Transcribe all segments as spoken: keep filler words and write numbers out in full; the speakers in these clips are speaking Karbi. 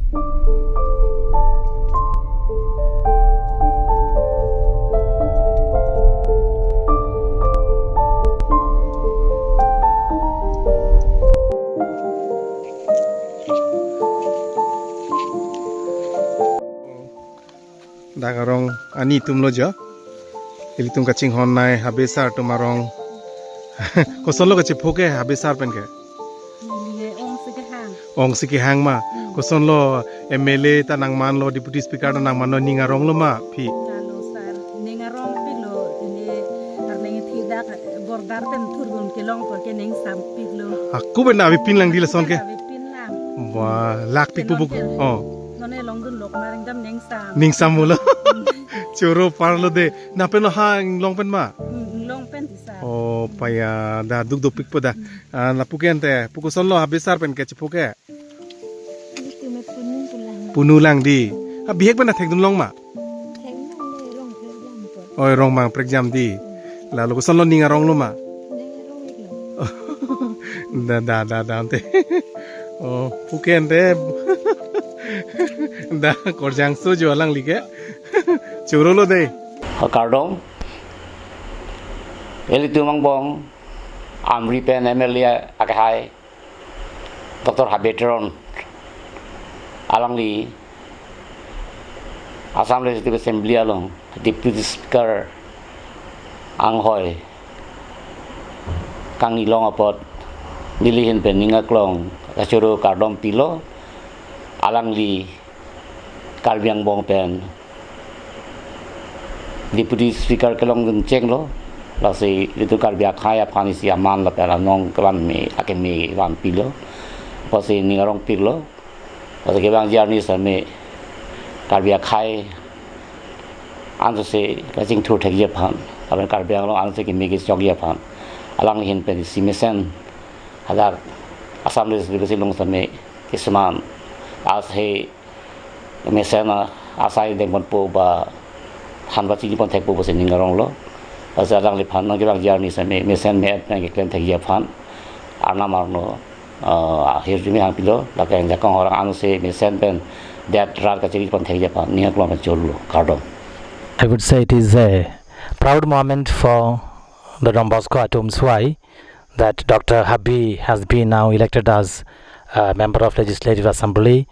Dak arong ani atum lo jo. Ilitum kachinghon nai Habe sir atum arong. Kosonlo kachepho ke Habe sir pen ke? Neli ong si kehang. Ong si kehang ma. Hmm. Kosonlo M L A ta nangmanlo, Deputy Speaker ta nangmanlo, ning aronglo ma aphi? Lalo sir, ning arongpiklo, ili arleng ithi dak border pen thurdun kelong apor ke ning sampiklo. Ako pen avepin lang di lason ke? Avepin lang. Wah, lakpik pu buk. Kelong ke. Oh. Non along dunlok ma ring dam ning sam. Ning sam mulo. Choro parlo de. Nangpen lo ha inglong pen ma? Hmm, inglong pen si sir. Oh, paya da duk dopikpo da. Ah, lapu ke ante, pu kosonlo Habe sir pen kachepho ke? Ilitum me punu pulang. Punu lang di. Ah, bihek pen thekdun long ma? Thekdun long le rong prekjam apot. Oh, rong bang prekjam di. Hmm. Lalo kosonlo, ning aronglo ma? Ning arongiklo. Da, da, da, da, ante. Oh, pu ke ante. Da, korjang so jo alangli ke. Chorolo de. Ha, kardom. Ilitum angbong, Amri pen M L A akehai, Doctor Habe Teron, alangli Assam Legislative Assembly along Deputy Speaker anghoi kangni long apot neli ahin pen ning aklong kachoro kardom pilo. Alangli Karbi angbong pen Deputy Speaker kelongdun chenglo. Lasi ilitum Karbi akhei aphan isi aman lapen anong kevan me, akeme van pilo. Pusi ning arongpiklo. Lasi kevangji arni sitame Karbi akhei ansose kachingthur thekji aphan, lapen Karbi Anglong ansose keme kechokji aphan, alangli ahin pen isi mesen hadak Assam Legislative Assembly along sitame kisuman asai mesen, ah, asai dengponpo ba than ba chiniponthekpo pusi ning aronglo. Lasi alangliphan nangkevangji arni sitame mesen me-et pen keklem thekji aphan Arnam arno, ah, ahirjume hangpilo, lake jakong horang anose mesen pen det rat kachiriponthekji aphan ning aklong pen chorolo. Kardom. I would say it is a proud moment for the Don Bosco Atum Suai that Doctor Habe has been now elected as a member of Legislative Assembly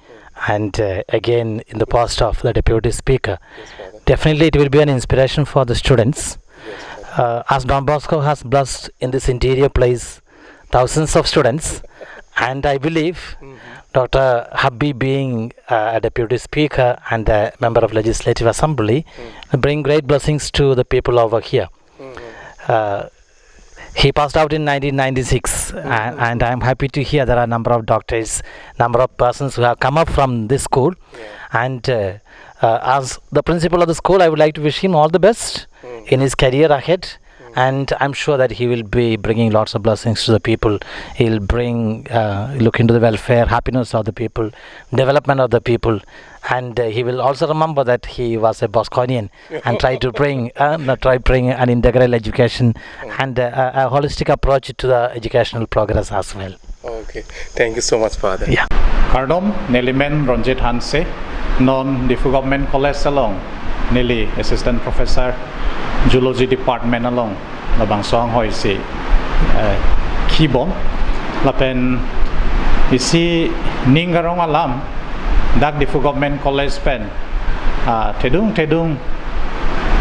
and, uh, again in the post of the Deputy Speaker. Yes, Father. Definitely, it will be an inspiration for the students. Yes, Father. Uh, as Don Bosco has blessed in this interior place thousands of students, and I believe Mm-hmm. Doctor Habe being, uh, a Deputy Speaker and a member of Legislative Assembly Mm. bring great blessings to the people over here. Mm-hmm. Uh, he passed out in nineteen ninety-six, and, Mm-hmm. and I'm happy to hear there are a number of doctors, number of persons who have come up from this school. Yeah. And, uh, uh, as the principal of the school, I would like to wish him all the best Mm. in his career ahead. Mm. And I'm sure that he will be bringing lots of blessings to the people. He'll bring, uh, look into the welfare, happiness of the people, development of the people. And, uh, he will also remember that he was a Bosconian and try to bring, uh, not try bring an integral education and, uh, a, a holistic approach to the educational progress as well. Okay, thank you so much, Father. Yeah. Kardom, neli men Ronjit Hanse, non Diphu Government College along neli Assistant Professor, Zoology Department along labangso anghoi si, eh, kibom. Lapen isi ning arong alam dak Diphu Government College pen, ah, thedung thedung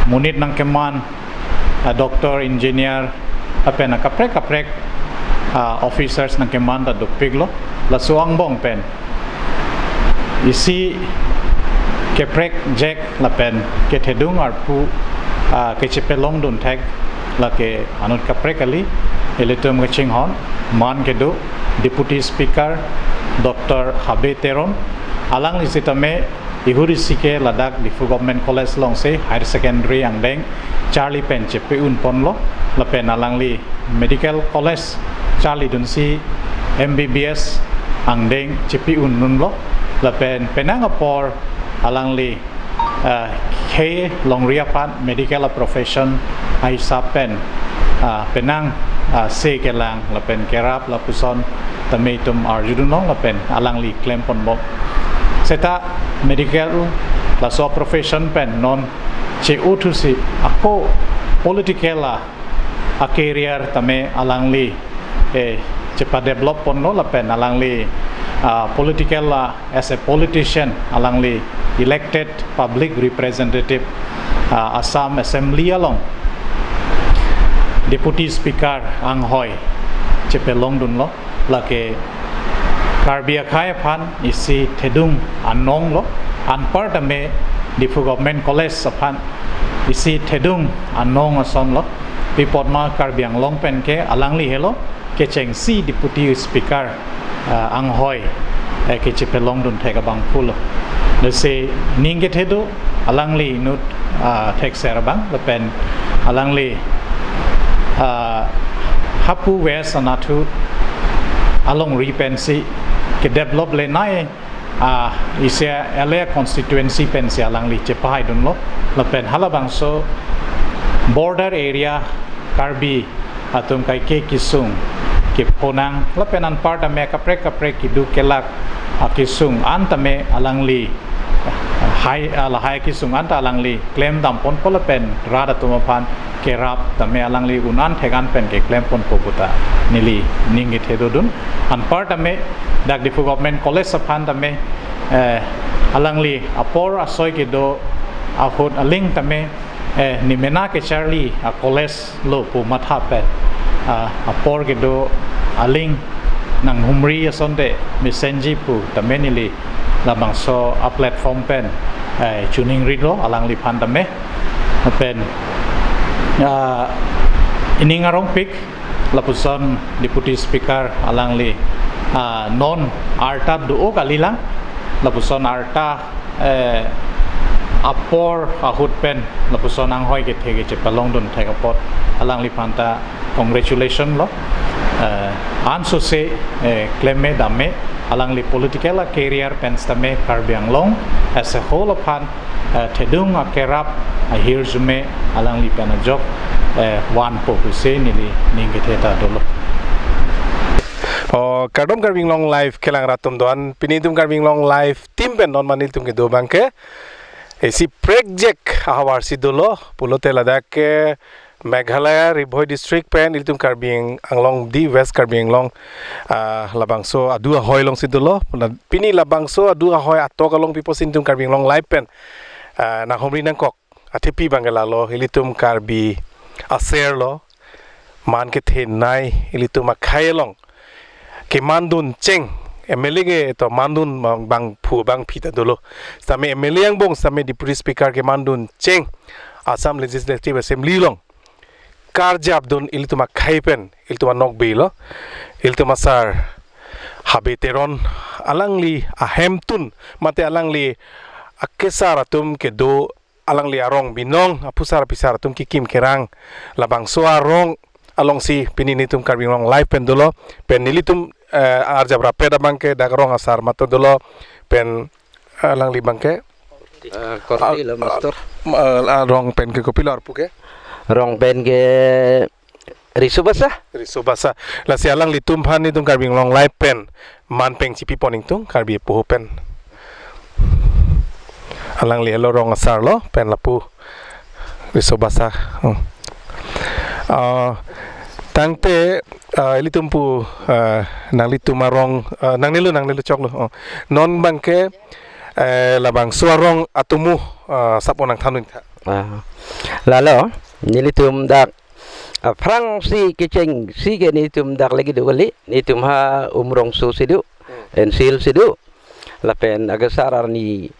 monit nangkeman, ah, doctor, engineer, lapen akaprek kaprek, ah, officers nangkeman ta dopiklo. Laso angbong pen isi keprek jek lapen kethedung arpu, ah, kechepelongdun thek lake anut kaprek kali, ilitum kachinghon, man kedo, Deputy Speaker Doctor Habe Teron, alangli sitame ihur isi ke ladak Diphu Government College alongsi Higher Secondary angdeng charli pen chepe-un ponlo, lapen alangli Medical College charlidunsi M B B S angdeng chepe-un dunlo, lapen penang apor alangli, ah, khei longri aphan medical profession ahisap pen, ah, penang, ah, se kelang lapen kerap lapuson tame itum arjudunlong lapen alangli klem ponbom. Seta medical laso profession pen non che-o thusi ako political a, a career tame alangli eh, chepa-develop ponlo lapen alangli ah, political ah, as a politician alangli elected public representative ah, Assam Assembly along Deputy Speaker anghoi chepalongdunlo, lake Karbi akhei aphan isi thedung anong lo, anpar tame Diphu Government College aphan isi thedung anong ason lo. Pi apot ma Karbi Anglong pen ke alangli helo kechengsi Deputy Speaker ah, anghoi eh, kechepalongdun thek abangphu lo. Lasi ning kethe do alangli inut ah, thekser abang lapen alangli ah, hapu West anatthu alongri pensi ke-develop lenei ah, isi area constituency pensi alangli chepahaidunlo lapen halabangso border area Karbi atum kaike kesung kephonang lapen anpar tame kaprek kaprek keduk kelak akesung an tame alangli hai ah, lahai kesung anta alangli klemdam ponpo lapen rat atum aphan kerap tame alangli un-an thek-an pen keklem ponpo puta neli ning kethe dodun. Anpar tame dak Diphu Government College aphan tame eh, alangli apor asoi kedo ahut aling tame eh, nemena kecharli a college lo pu matha pen ah, apor kedo aling nanghumri asonte mesenji pu tame neli labangso a platform pen eh, choningri lo alangliphan tame pen ah, ining arongpik lapuson Deputy Speaker alangli ah, non arta do-o kalilang lapuson arta eh, apor ahut pen lapuson anghoi kethe kechepalongdun thek apot alangliphan ta congratulation lo. Eh, ansose eh, klemme damme alangli political a career pen sitame Karbi Anglong as a whole aphan eh, thedung akerap ahirjume alangli pen ajok eh, vanpo pusi neli ning kethe ta dolo. Oh, kardom Karbi Anglong Live kelang rat atum do-an, pini itum Karbi Anglong Live team pen non ma nelitum kedo abangke isi prekjak ahavar si dolo, pulote ladak ke Meghalaya Ri Bhoi District pen ilitum Karbi Anglong di, West Karbi Anglong ah, labangso adu ahoi alongsi dolo. Pini labangso adu ahoi atok along pi apotsi nelitum Karbi Anglong Live pen ah, nanghumri nangkok athepi abangke lalo, ilitum Karbi aser lo, man kethenei ilitum akhei along kemandun cheng, M L A ke to mandun bang, bangphu bangphi ta dolo. Sitame M L A angbong sitame Deputy Speaker kemandun cheng Assam Legislative Assembly along karjapdun ilitum akhei pen, ilitum anokbe lo, ilitum asar Habe Teron, alangli ahemtun mate alangli akesar atum kedo, alangli arong binong, aphusar aphisar atum kekim kerang, labangso arong alongsi pini nelitum Karbi Anglong Live pen dolo, pen nelitum eh, arjap rapet abangke dak rong asar mato dolo, pen alangli abangke Eh, korte lo, ah, master. Ah, ah, rong pen ke kopilo arpu ke? Rong pen ke Riso Basa. Riso Basa. Lasi alanglitum aphan nelitum Karbi Anglong Live pen man pen chipi pon ingtung Karbi apoho pen. Alangli helo rong asar lo pen lapu Riso Basa. Hmm. Ah, tangte ah, ilitum pu ah, nanglitum arong ah, nangnelo nangnelo choklo. Oh. Non abangke eh, labangso arong atomo ah, sap-o nangthan un tha. Ah. Lalo, nelitum dak aphrangsi kechengsi ke nelitum dak lake do kali, nelitum ha Umrongso si do, N C L si do, lapen akesar arni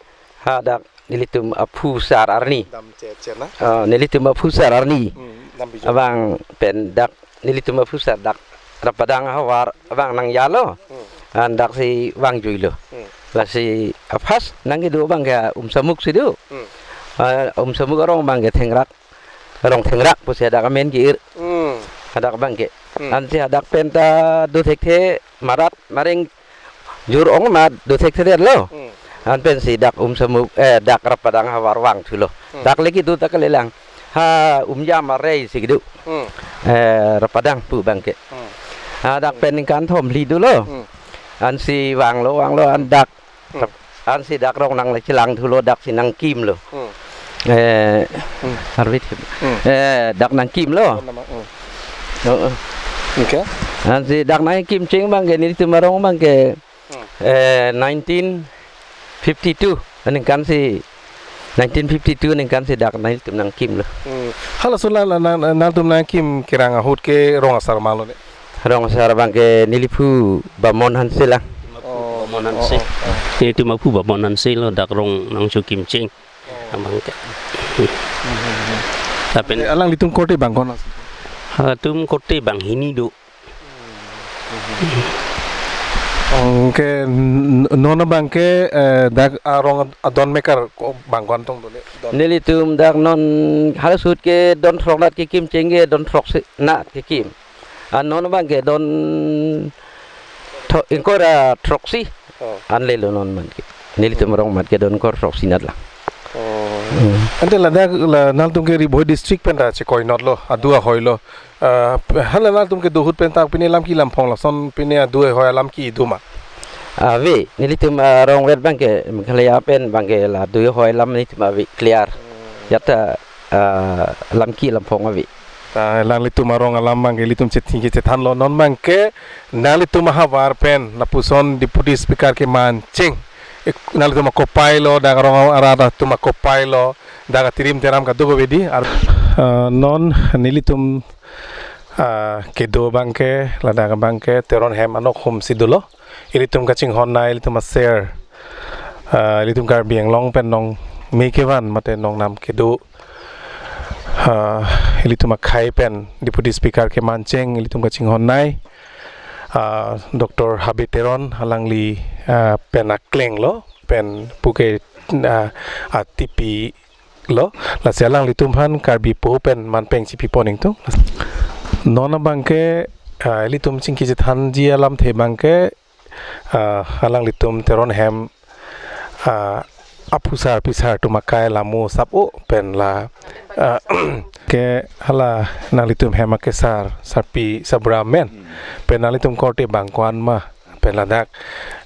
hadak nelitum aphusar arni. Dam che che na. Ah, nelitum aphusar arni. Hmm, dam bijou. Abang pen dak nelitum aphusar dak Rapadang ahavar abang nangjalo. Hmm. An daksi vangjuilo. Hmm. Lasi aphas nangkedo abangke Umsamuk si do. Hmm. Ah, Umsamuk arong abangke Thengrak. Rong Thengrak pusi hadak amen ke-ir. Hmm. Hadak abangke. Hmm. Ansi hadak pen ta do thekthe marat mareng jur ong ma do thekthedetlo. Hmm. An pensi dak Umsamuk, eh, dak Rapadang ahavar vangthulo. Hmm. Dak lake do ta kalilang. Ha Umjam arei si kedo. Hmm. Eh, Rapadang pu abangke. Hmm. Hadak pen ningkan thomphli dolo. Hmm. Ansi vanglo, vanglo an dak. Hmm. Rap-, Ansi dak rong nangchelang thulo, dak si nangkimlo. Hmm. Eh, Hmm. Arvit. Hmm. Eh, dak nangkimlo. Nama, hmm. Oh, oh. Okay. Ansi dak nangkimcheng abangke nelitum arong abangke, Hmm. eh, nineteen fifty-two aningkan si, nineteen fifty-two aningkan si dak nelitum nangkimlo. Hmm. Halaso la, la, la, nangtum nangkim kerang ahut ke rong asar malo ne? Rong asar abangke neliphu Bamon Hanse lang. Oh, Bamon Hanse. Oh, oh, oh. Nelitum aphu Bamon Hanse lo, dak rong nangchekimcheng. Oh. Abangke. Lapen Eh, alanglitum korte bang ko-an? Halatum korte banghini do. Anke n-, non abangke, eh, dak arong adon mekar ko bang ko-an tong do ne? Don. Nelitum dak non halaso ahut ke don throk nat kekimcheng ke, don throksi nat kekim. An non abangke don tho-, ingkoi ra throksi. Oh. An lelo non abangke. Nelitum arong abangke don ingkoi ra throksi nat lang. Oh. Hmm. Ante ladak la nangtum ke Ri Bhoi district pen ta chekoi notlo, adu ahoi lo. Ah, hala nangtum kedo ahut pen ta pine lamki lamphong lason pine adu ahoi alam ke do ma? Ave, nelitum, ah, arong vet abangke, Meghalaya pen abangke la adu ahoi alam nelitum ave clear. Hmm. Jata, ah, lamki lamphong ave. Ta alanglitum arong alam abangke ilitum chething kechethanlo, non abangke nanglitum ahavar pen lapuson Deputy Speaker kemancheng, ik-, nanglitum akopai lo, dak arong arat atum akopai lo, dak atirim teram kadokave di. Ar-, eh, non nelitum, ah, kedo abangke, ladak abangke Teron hem anokhum si dolo. Ilitum kachinghon nei, ilitum aser, ah, ilitum Karbi Anglong pen nong me kevan mate nong nam kedo, ah, ilitum akhei pen Deputy Speaker kemancheng ilitum kachinghon nei, ah, Doctor Habe Teron alangli, ah, pen akleng lo, pen puke, ah, atipi lo, lasi alanglitum aphan Karbi poho pen manpeng chipipon ingtung. Non abangke, ah, ilitum chingki chethanji alamthe abangke, ah, alanglitum Teron hem, ah, aphu sarpi sar atum akai lamo sap-o pen la, ah, ke hala nanglitum hem akesar, sarpi sabra amen. Pen nanglitum korte bang ko-an ma, pen ladak,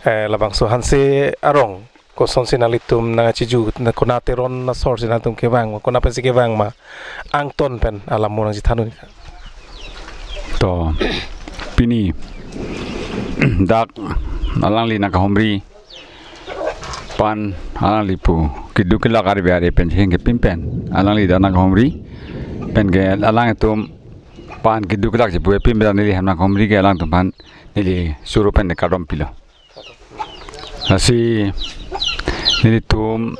eh, labangso Hanse arong kosonsi nanglitum nangchiju, na kona Teron asor si nangtum kevang ma, kona pensi kevang ma, angton pen alamo nangchethan un. To, pini dak alangli nangkahumri aphan alangli pu keduk kelak arve arve pen chengke pin pen alangli dak nangkahumri pen ke alangtum aphan keduk kelak chepu pin pen neli hem nangkahumri ke alangtum aphan neli suru pen kardom pilo. Lasi nelitum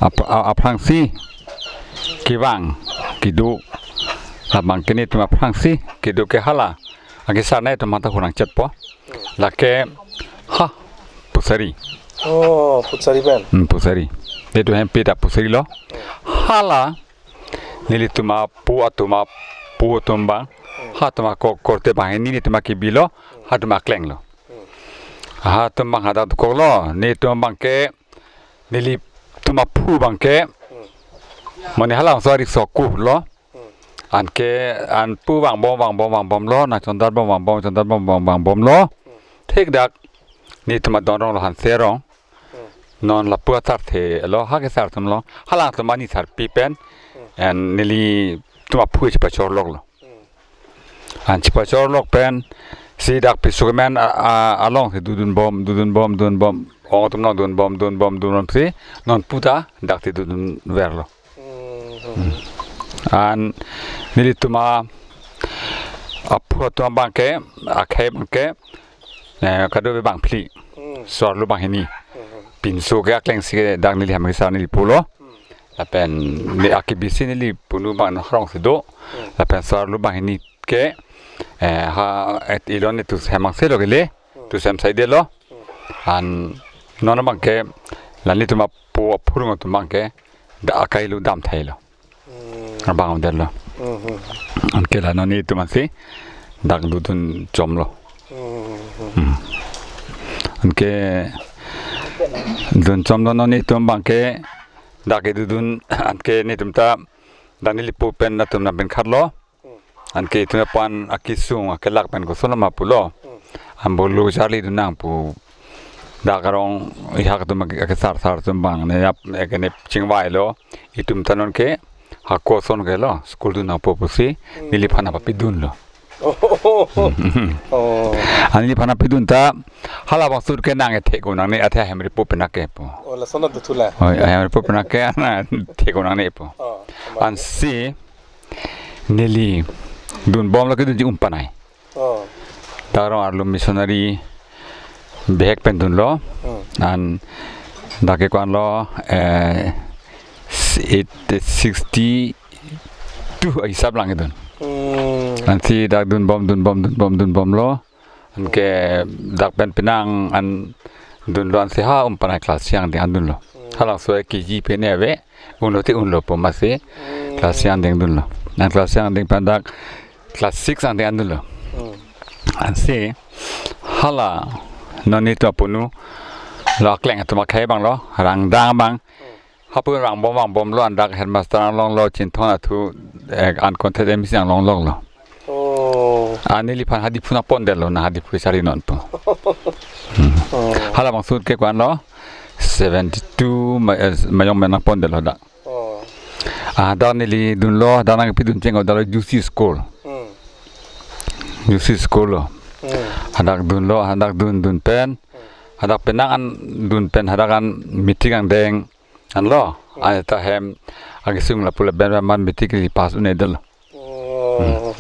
ap-, a-, aphrangsi kevang kedo, labangke nelitum aphrangsi kedo ke hala akesar nei atum mata hurang chetpo. Lake ha Pusari. Oh, Pusari pen. Hmm, Pusari. Nelitum hempi ta Pusari lo. Hala nelitum apu atum apu atum abang, ha atum ako korte banghini nelitum akebilo, ha atum akleng lo. Ha atum abang hadak dokok lo, nelitum abangke, nelitum aphu abangke, mane halabangso arik soku lo. Anke an pu vangbom vangbom vangbom lo, nangchondat bom vangbom chondat bom bom vangbom lo. Thik dak nelitum adon arong lo, Hanse arong. Hmm. Non lapu asarthe lo, ha kesar atum lo, halangtum ani sarpi pen, hmm, en nelitum aphu chepachorlok lo. Hmm. An chepachorlok pen si dak piso kemen a, a, along si dodun bom, dodun bom, dodun bom, ong atum along dodun bom, dodun bom, dodun bom si non pu ta dak si dodun ver lo. Hmm. Hmm. An nelitum a, aphu atum abangke, akhei abangke, eh, kadokave bangphli. Hmm. Soarlo banghini. Hmm. Pinso ke akleng si ke dak neli hem akesar neli pulo. Hmm. Lapen ne akebisi neli punu abang arong si do. Hmm. Lapen soarlo banghini ke, eh, ha, et ilon itu hem angse lo kele. Hmm. Tu hem saide lo. Hmm. An non abangke, la nelitum apo aphurung atum abangke dak akai lo, dam thai lo. Hmm. Abang der lo. Hmm, hmm. Anke la non nelitum ansi dak dodun chomlo. Hmm, hmm, hmm. Hmm. Anke dun chomlo, non nelitum abangke dak kedodun, anke nelitum ta dak neli pu pen atum nangpinkhatlo. Hmm. Anke itum aphan akesung akelak pen koson ma pulo. Hmm. Ambolo charli dun nang pu dak arong ihak atum ake, ake sar sar atum abang ne ap, ake ne chingvailo, itum ta non ke hako ason ke lo, school dun nangpo pusi, neliphan nangpapidunlo. Oh. Oh. An neliphan nangpidun ta, halabangso ahut ke nang ethek ko nangne, athe ahem ripo penang ke pu. Oh, lason atutu la. Oh, ahem ripo penang ke, ana thek ko nangne pu. Oh, ansi, neli dunbomlo, kedunji umpanai. Oh. Dak arong arlo missionary bihek pen dunlo. Hmm. An dak ke ko-anlo, eh, eight, sixty-two hisap lang kedun. Hmm. Ansi dak dunbom, dunbom, dunbom, dunbomlo. Anke dak pen penang an dunlo, ansi ha umpanai class isi angdeng an dunlo. Hmm. Halabangso ke K G pen ave, unlo te unlo pu amatsi. Hmm. Class isi angdeng dunlo. An class isi angdeng pen dak class six angdeng an dunlo. Hmm. Ansi hala non netum apunu lo, akleng atum akhei abang lo, rangdang abang. Hmm. Hapu vangbom vangbomlo, an dak headmaster anglonglo, Chinthong athu, eh, an contact M C anglonglo. Oh. An neliphan ha Diphu nangpondetlo, nang ha Diphu sari non pu. Hmm. Oh. Halabangso ahut ke ko-anlo, seventy-two ma-, eh, Mayong men nangpondetlo dak. Oh. Ah, dak neli dunlo, dak nangpidun cheng-o, dak lo J C School. Hmm. J C School lo. Hmm. Hadak dunlo, hadak dun, dun pen. Hmm. Hadak penang an dun pen, hadak an metric angdeng anlo. Hmm. An ta hem akesung lapu lapen amat metric neli pass un-edetlo. Oh.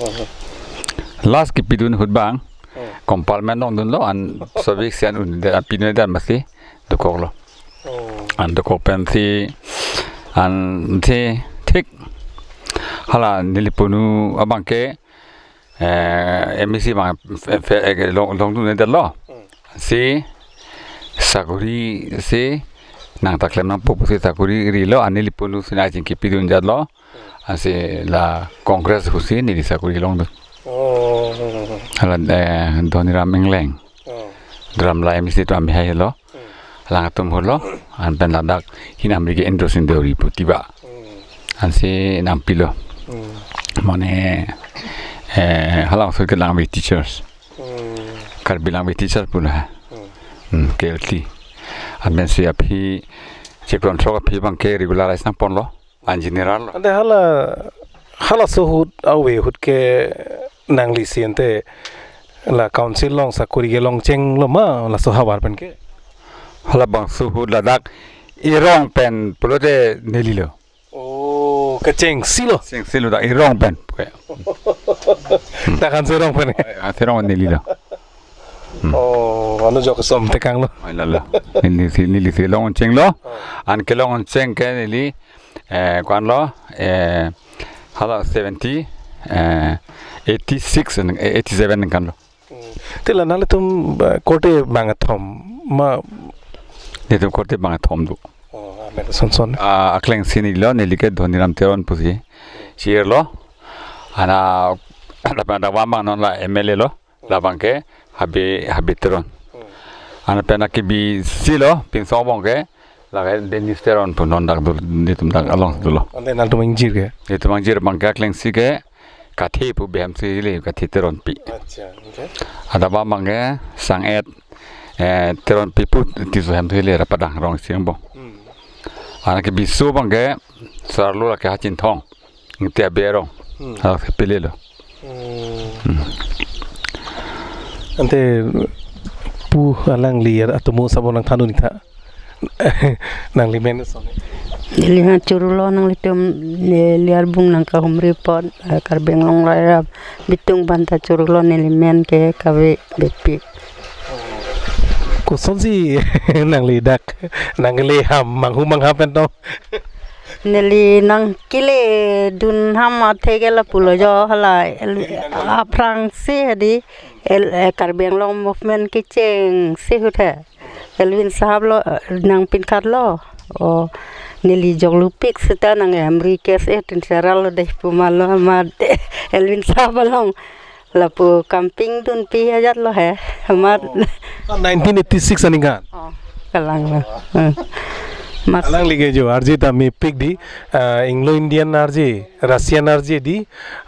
Last kepidun ahut abang, hmm, compartment along dunlo, an sobi si an un-edet, an pidun-edet amatsi dokoklo. Oh. An dokok pensi, ansi thik hala neli punu abang ke, eh, M E C abang, fe-, fe-, eh, long, longdun-edetlo. Hmm. Si sakori si nang ta klem nangpo pusi sakori rilo, an neli punu si nangchingki pidun jatlo. Ansi la Congress ahut si neli sakori longdun. Oh. Hala, eh, Dhoniram Engleng. Oh. Dramla M C atum amahai lo. Hmm. Alangtum ahut lo, an pen ladak hin amri ke Indro Sing Deuri pu tiba. Hmm. Ansi nangpilo. Hmm. Mane, eh, halabangso ke language teachers. Hmm. Karbi language teacher pulo ha. Hmm. Hmm, K L T. An pensi aphi chikron throk aphi abang ke regularize nangponlo. An general lo. Ante hala, halaso ahut, ave ahut ke nangli si ante la council along sakori kelong chenglo ma, laso ahavar pen ke? Halabangso ahut ladak erong pen pulote nelilo. Oh, kechengsi lo. Chengsilo dak erong pen. Dak an si erong pen. Ah, si erong nelilo. Hmm. Oh, anu jok som tekanglo. Ai lalo. Neli si, neli si long chenglo. Oh. An kelong cheng ke neli, eh, ko-anlo, eh, hala seventy, eh, eighty-six, eh, eighty-seven ningkan lo. Hmm. Te la nanglitum, eh, korte bangkethom ma? Netum korte bangkethom do. Oh, amen. Son son. Ah, akleng si neli lo, neli ke Dhoniram Teron pusi. Chir lo. Ana, ana pada wamang non la M L A lo. Labang ke Habe, Habe Teron. Hmm. An pen akebisi lo, pinso abang ke, lake Dennis Teron pu non dak dul, netum dak along dolo. Ante nangtum ingjir ke? Netum ingjir abang ke akleng si ke, Kathe pu bihek si le, Kathe Teronpi. Acha, okay. Adap abang ke, Sang-et, eh, Teronpi pu Tisso hem si le, Rapadang rong si abang. Hmm. An akebisi abang ke, sarlo lake ha Chinthong. Ingti aberong. Hmm. Halake pele lo. Hmm. Hmm. Ante pu alangli atomo asap nangthan un-e tha. Nangli men son. Neli ha chorolo nanglitum, neli arbung nangkahumri apot, eh, Karbi Anglong rai ra bitung pen ta chorolo, neli men ke Kave Beypi. Kosonsi nangli dak nangli ham manghu mangha pen to? Neli nangkele dun ham athe ke lapulo jo hala el-, aphrangsi hadi el-, eh, Karbi Anglong movement kechengsi ahut he. Elwin Sahab lo, eh, nangpinkhatlo. O, neli joklo pik seta nang amri case eh tin seral lo deh pu ma lo ma de Elwin Sahab along. Lapu camping dunpi ajat lo he. Amat. Oh. Ah, nineteen eighty-six aningkan. Oh, kalang lo. Hmm. Mas. Alangli ke jo arje ta mepik di, ah, Anglo-Indian arje, Russian arje di,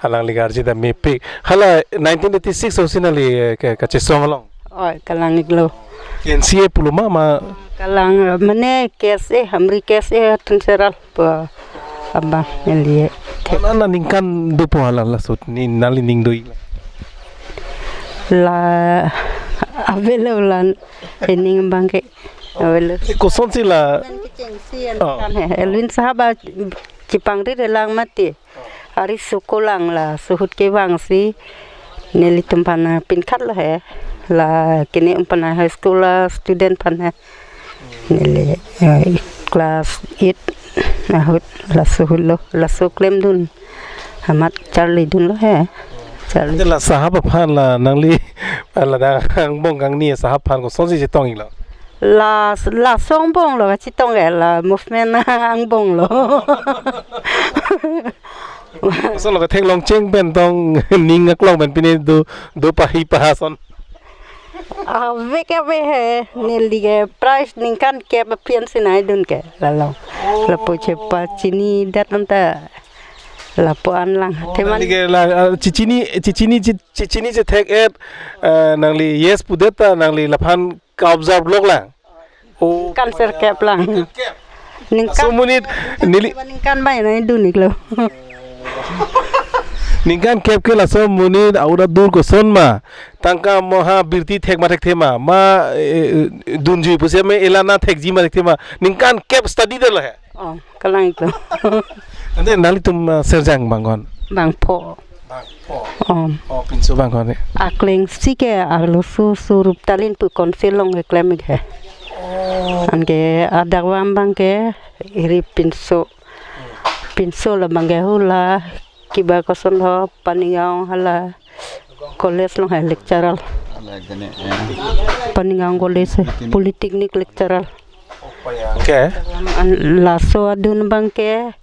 alangli ke arje ta mepik. Hala nineteen eighty-six ahut si nangli, eh, ke, kachesong along. Oh, kalang-ik lo. K N C A pulo ma, ma? Kalang, mane K S A, Hamri K S A atum seral po abang neli. Ana ningkan dopo hala laso ni nali ning do-ik la? La avelo lan ining abangke avelo. Kosonsi la? Kechengsi an Oh. Kan he, Elwin sahab a chepangri relang mati. Ari sukulang la suhut kevangsi nelitum aphan pinkhat lo he. La kene umpanai high school a student aphan he. Neli, eh, class eight ahut la suhut lo, la suklem dun. Amat charli dun lo he. Charli. Ante la sahab aphan la nangli la dang angbong kangni sahab aphan kosonsi chetong-ik lo? La, laso angbong lo chetong ke, la movement angbong lo. Koson lo ke theklong cheng pen tong ning aklong pen pine do, do pahi paha son? Ave ke ave he, neli ke prize ningkan kep aphian sinai dun ke, la long. Lapu chepachini dat anta lapu an lang. Teman. Nangli ke la, ah, chechini, chechini, che-, chechini chethek-et, eh, nangli yes pudet ta nangli laphan ka-observe lok lang. Oh, ningkan sirkep lang. Ningkan. Laso amonit neli ningkan bai nai dun-ik lo. Ningkan kep ke laso amonit aura dur koson ma? Tangka moha birti thek ma thekthe ma? Ma, eh, eh, dunjui pusi ma elana thekji ma thekthe ma? Ningkan kep study det lo he. Oh, kalang-ik lo. Ante nanglitum, ah, serjang bang ko-an? Bangpho. Bangpho. Om. Oh, pinso bang ko-an ni? Aklengsi ke arloso surup talin pu council along keklem-ik he. Oh. Anke adakvam abangke iri pinso. Pinso la abangke hula kiba koson ho Panigaon hala college along he lecturer. Panigaon college he, polytechnic lecturer. Oke. An laso adun abangke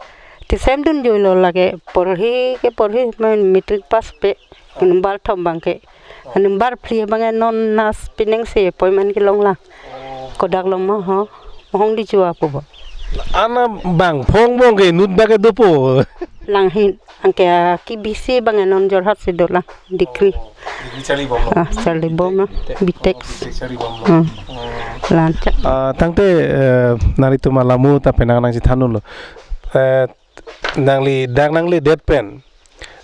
tisem dunjui lo lake porhi ke porhi main matric pass pe number thom abangke. Number phli abangke non nas pineng se appointment kelong lang. Kodak lo ma ho. Hong di chua po ba. Ana bangpho angbong ke inut bak ke dopo? Langhin. Anke, ah, kebisi abang non Jorhat si do lang, degree. Oh, degree charli bom lo. Ah, charli bom lo. B Tech. Oh, B Tech charli bom lo. Hmm. Oh. Lanchak. Ah, tangte, eh, nanglitum alam ta penang nangchethan-un lo. Eh, nangli dak nangledet pen,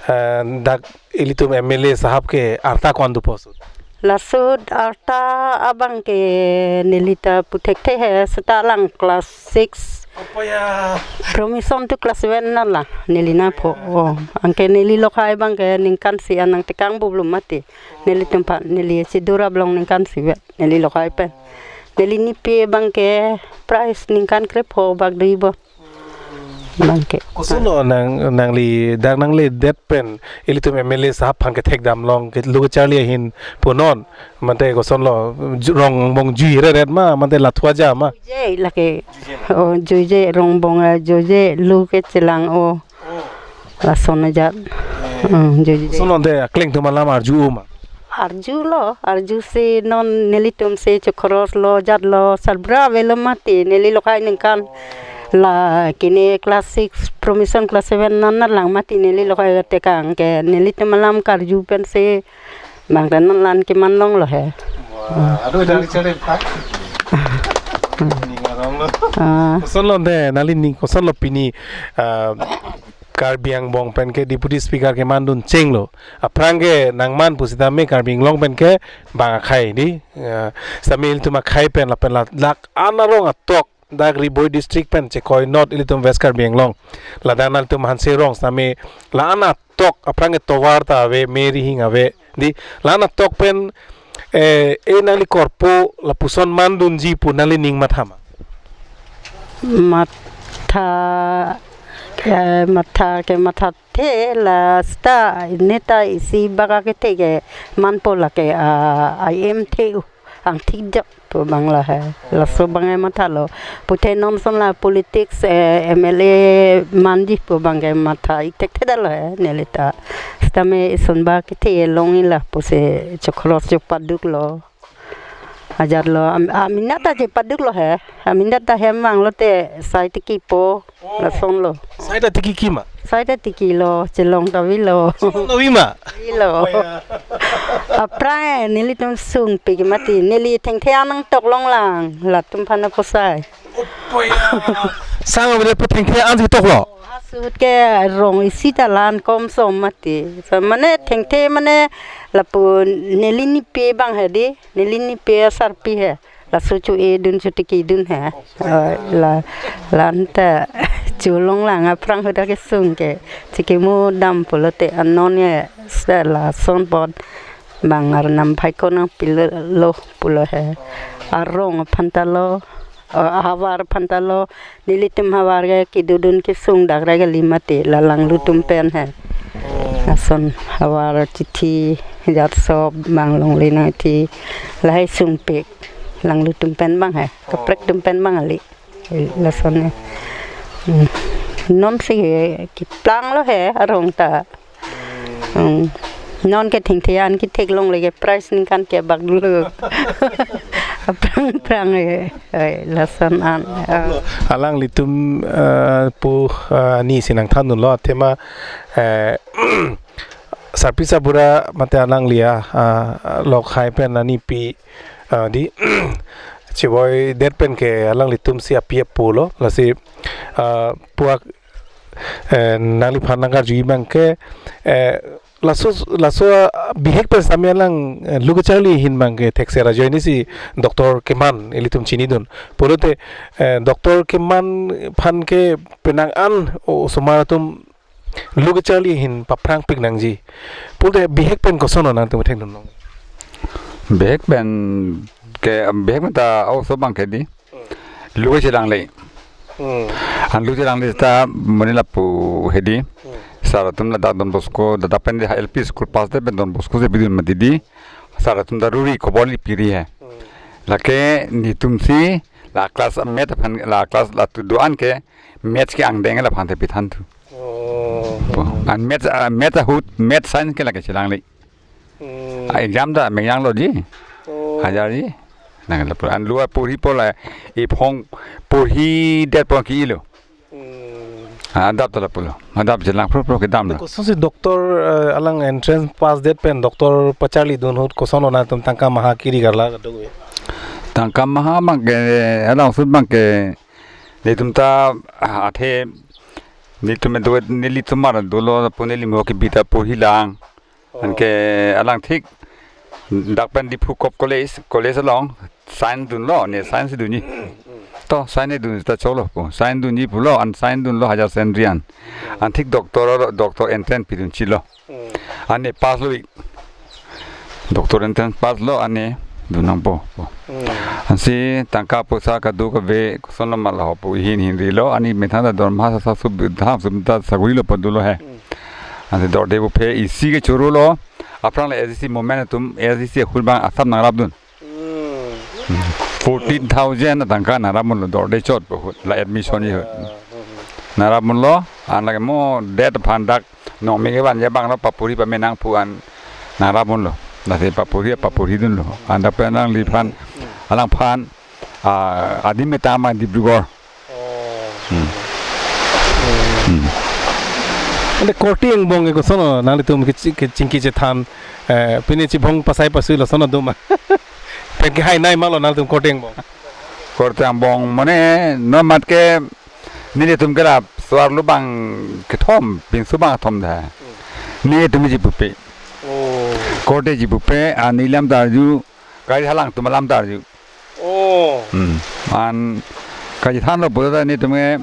eh, dak ilitum M L A sahab ke arta ko-an dopo ahut? Laso arta abangke neli ta pu thekthe he, seta lang class six. Apa ya? Promotion to class seven na la, neli nangpho. Oh, anke neli lokhai abangke ningkan isi an nangtekang bublu mati. Nelitum aphan, neli si durap long ningkan isi vet, neli lokhai pen. Neli nipi abangke prize ningkan krepho bak dui bo. Abangke. Koson lo nang, nangli dak nangledet pen ilitum M L A sahab aphan kethek damlong ke lo kecharli ahin punon, mate koson lo, ju-, rong angbong juire ret ma, mate la thua ja ma? Juije lake. Oh, juije rong angbong, eh, juije lo kechelang, oh. Lason ajat. Hmm, juije. Koson lo ante akleng atum alam arju-o ma? Arju lo, arju si non nelitum si chokrolos lo, jat lo, sarbura avelo mati, neli lokhai ningkan. La kene class six, promotion class seven nan nat lang mati neli lokhai tekang ke, nelitum alam karju pensi bang ta non lan keman long lo he. Wah, aduh, dari cari pak. Ning arong lo. Ah. Koson lo ante, nangli ning koson lo pini, ah, Karbi angbong pen ke Deputy Speaker kemandun chenglo. Aphrang ke nangman pusitame Karbi Anglong pen ke bang akhai di. Eh, sitame ilitum akhai pen lapen la, lake an arong atok dak Ri Bhoi district pen chekoi not ilitum West Karbi Anglong. Ladak nanglitum Hanse rong sitame la-an atok aphrang ke tovar ta ave, me rihing ave. Di la-an atok pen, eh, e nangli korpo lapuson mandunji pu nangli ning matha ma? Matha, eh, matha ke mathathe la seta neta isi bak akethe ke manpo lake, ah, I M the u angthik jok pu abang la he. Laso abang e matha lo. Puthe non ason la politics, eh, M L A manji pu abang ke matha-ik thekthe det lo he, neli ta. Sitame ison bak kethe long-i la pusi chokrolos chok paduk lo. Ajat lo, am-, amena ta chepaduk lo he. Amena ta hem vang lote sai tiki po. Oh. Lason lo. Sai ta tiki ki ma? Sai ta tiki lo, chelong ta vi lo. Chelong ta vi ma? Vi lo. Oh, ya. Aphrang nelitum sungpik mati, neli thengthe an nangtok longlang, latum aphan apusai. Sang abide pu thengthe an si toklo. Ahut ke rong isi ta la-an komsom mati. So mane thengthe mane lapu neli nipi abang he di, neli nipi asarpi he. Laso cho-e dun chotiki dun he. Oi, la, la-an ta cholonglang aphrang ahut ke sung ke. Chikimo dam pulote anon ye se lason pot bang arnam phai ko nangpilo pulo he. Arong aphan ta lo, o, ahavar aphan ta lo, nelitum havar ke kedodun kesung dak ra kali mati la langlutum pen he. Lason havar chithi jat sop bang longle nangthi lahai sungpik langlutum pen bang he. Kaprek tum pen bang ali. Lason he. Hmm. Non si keplang lo he arong ta. Hmm. Non ke thengthe an kethek longle ke prize ningkan kebak dolo. Aphrang aphrang he. Oi, lason an. Ah. Alanglitum, eh, pu, eh, ni si nangthan dunlo athema, eh, sarpi sarbura mate alangli a, ah, lok hai pen anipi, ah, di chivoidet pen ke alanglitum si api apo lo, lasi, ah, puak, eh, nangliphan nangkarju abang ke, eh, laso, laso, ah, bihek pen sitame alang, eh, lu kacharli ahin abang ke thekser ajoine si doctor keman ilitum chinidun. Pulote, eh, doctor keman aphan ke penang an osomar atum lu kacharli ahin paphrangpik nangji. Pulote bihek pen koson nangtum thekdun long? Bihek pen ke, bihek pen ta oso abang ke di. Lu kachelangle. Hmm. An lu chelangle ta mane lapu he di. Hmm. Sar atum ladak Don Bosco, ladak pen di L P school pass det pen Don Bosco si bidun mati di. Sar atum ta ruri kobol ipiri he. Hmm. Lake netum si la class math aphan la class la tu do-an ke maths ke angdeng laphan te pithan thu. Oh. Po. An maths, ah, maths ahut, maths science ke lake chelangle. Hmm. Ah, exam ta mengyang lo di. Oh. Hajar di. Nang la an lu aporhi po la iphong porhidet pon ke-ilo. Hmm. Ah, adap ta lapulo. Adap chelang phro phro kedam la. Koson si doctor, eh, alang entrance pass det pen doctor pacharlidun ahut koson nangtum tangka maha kiri karla kadokave? Tangka maha abang ke, alang ahut abang ke netum ta, ah, athe netum do nelitum mar dolo pu neli mo ke bita porhilang. Oh. Anke alang thik dak pen Diphu Cop College, college along science dunlo, ne science dunji. To science dunji ta cholo po. Science dunji pulo, an science dunlo hajar sen rian. An thik doctor, doctor entrance pidun chilo. Hmm. Ane pass lo ik. Doctor entrance pass lo ane dun nangpo. Hmm. Ansi tangka poisa kadokave koson lo ma laho pu hin hin rilo, ani methang ta dorma sa sa sub dham sub ta saguri lo pa dolo he. Hmm. Ansi dorde buphe isi ke choro lo. Aphrang le S D C movement atum S D C ahut abang asap nangrap dun. Hmm. Fourteen thousand tangka nangrap dunlo dorde chot po ahut la admission ahut. Hmm. Nangrap dunlo, an lake mo det aphan dak nong mege ban je bang lo papuri pame nang pu an nangrap dunlo. Lasi papuri, papuri dunlo. An dak pen alangliphan, alangphan, ah, adim metang ma Dibrugarh. Oh. Hmm. Hmm. Ante korte angbong ke koson nanglitum ke chi-, kechingki chethan, eh, pine chibong pasai pasui lo koson do ma? Pen kehai nai ma lo nanglitum korte angbong? Korte angbong mane non mat ke nelitum ke la so-arlo abang kethom, pinso abang kethom da. Hmm. Netum chipupe. Oh. Korte chipupe, ani lam ta arju, gari halang atum alam ta arju. Oh. Hmm. An kachethan lo pulo ta netum ke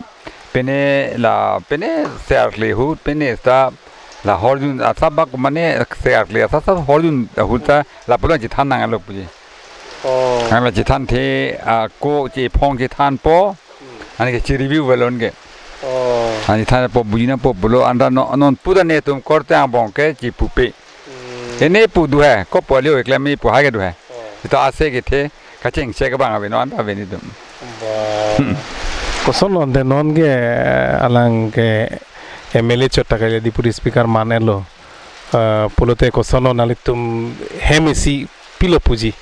pine la pine se-arkle ahut pine ta la horjun asap bak mane se-arkle asap asap horjun ahut ta lapulo chethan nanglo puji. Oh. Nang la chethanthe, ah, ko chephong chethanpo. Hmm. Ani ke che-review velon ke. Oh. Ani thanpo buji nangpo pulo anta no, non pu ta netum korte angbong ke chipupe. Hmm. Ene pu do he, ko pu alio eklem me pu ha ke do he. Oh. Ita ase kethe, kachingchek abang ave non anta ave netum. Ba. Hmm. Koson lo ante non ke alang ke M L A chot ta kali Deputy Speaker man-et lo. Ah, pulote koson lo nanglitum hem isi pilo puji?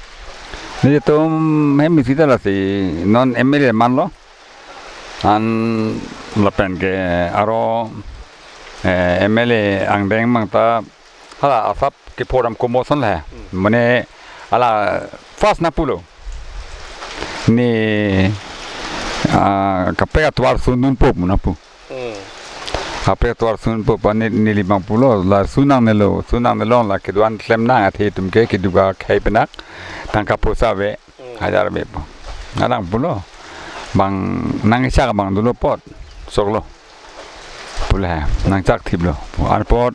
Netum hem isi ta lasi non M L A man lo. An lapen ke aro, eh, M L A angdeng abang ta hala asap kepho dam komoson le. Hmm. Mane hala first na pulo. Ne, ah, kaprek atovar sundun po pu na pu. Hmm. Kaprek atovar sundun po pa ne, neli abang pulo, la su nangnelo, su nangnelo, la kedo-an klem nang athe itum ke kedo kakhei penak, tangka poisa ave. Hmm. Hajar ave po. Alang pulo. Bang nangchak abang dolo apot. Choklo. Pulo he. Nangchak thiplo. Anpot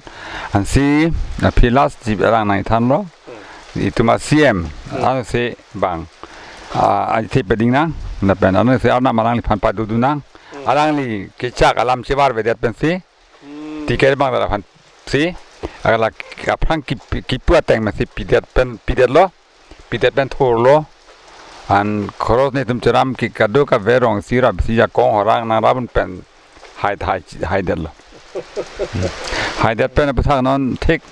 ansi, aphi last chip alang nangthanlo. Hmm. Itum a-C M. Hmm. Ansi bang. Ah, athe pading nang. Lapen ansi arnam alangliphan padodun nang. Hmm. Alangli kechak alam chevar avedet pensi. Hmm. Ticket abang dak aphan si, agala aphrang kip-, kipu ateng masi pidet pen, pidetlo, pidet pen thurlo. An khoros netum cheram ke kadokave rong si rap si jakong horang nangrap un pen hai, hai, haidetlo. Hmm. Haidet pen aphuthak non thik.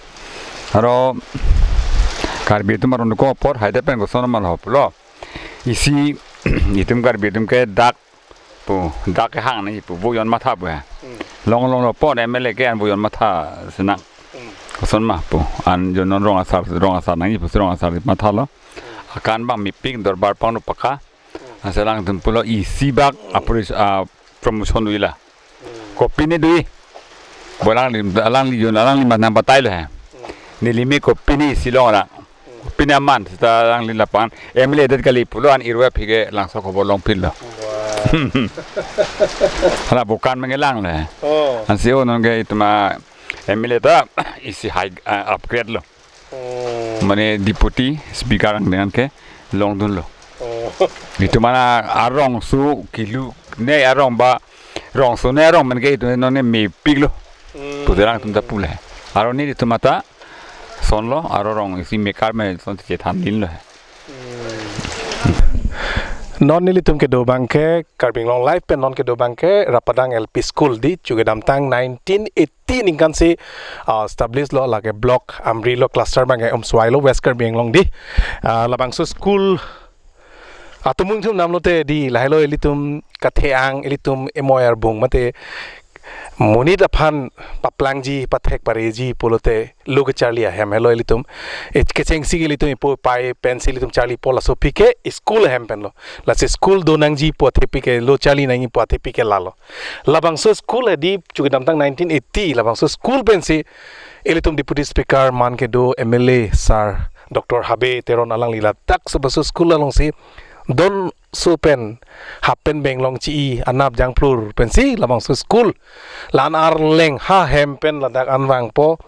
Aro Karbi atum aron ko apor haidet pen koson ma lo pulo. Isi itum Karbi atum ke dak pu, dak kehang nangji pu, vo jon matha pu he. Hmm. Long longlo apot M L A ke an vo jon matha si nang. Hmm. Koson ma pu, an jon non rong asar, rong asar nangji pusi rong asar mathalo. Hmm. Akan abang mepik dorbar pangno paka. Hmm. Ansi alangtum pulo isi bak a-promotion, a-promotion doji la. Hmm. Kopine doji. Bo alangli, alangli jon, alangli mas nangpatailo he. Hmm. Neli me kopine isi longra. Kopine aman seta alangli lapu-an M L A det kali pulo an irwa phige langso khobor longpinlo. Wah. Hala bukan mengelang le. Oh. Ansi o non ke itum a-M L A ta isi high, ah, upgrade lo. Oh. Mane Deputy Speaker angdeng an kelongdunlo. Oh. Itum an arong su kilu ne arong ba rong su ne arong men ke itum non ne mepiklo. Hmm. Pusi alangtum ta pu le. Aro nelitum ta sonlo, aro rong isi mekar me son chethan linlo. Hmm. Non nelitum kedo abang ke, Karbi Anglong Live pen non kedo abang ke, Rapadang L P School di, chu kedamtang nineteen eighty ningkan si, ah, establish lo, lake block Amri lo, cluster abang ke Umswai lo, West Karbi Anglong di. Ah, labangso school atum mungthum namlote di, lahelo ilitum kathe-ang, ilitum emoi arbung mate monit aphan paplangji, pathek pareji pulote lo kecharli ahem helo ilitum. E kechengsi ke ilitum ipo pai pensi ilitum charli po, laso aphi ke school ahem pen lo. Lasi school do nangji pu athepi ke, lo charli nangji pu athepi ke lalo. Labangso school he di chu kedamtang nineteen eighty, labangso school pensi ilitum Deputy Speaker man kedo M L A sir Doctor Habe Teron alangli ladak labangso school alongsi don so pen, hap pen beng long chi-i, anap jangphlur pensi labangso school. La-an arleng ha hem pen ladak an vangpo.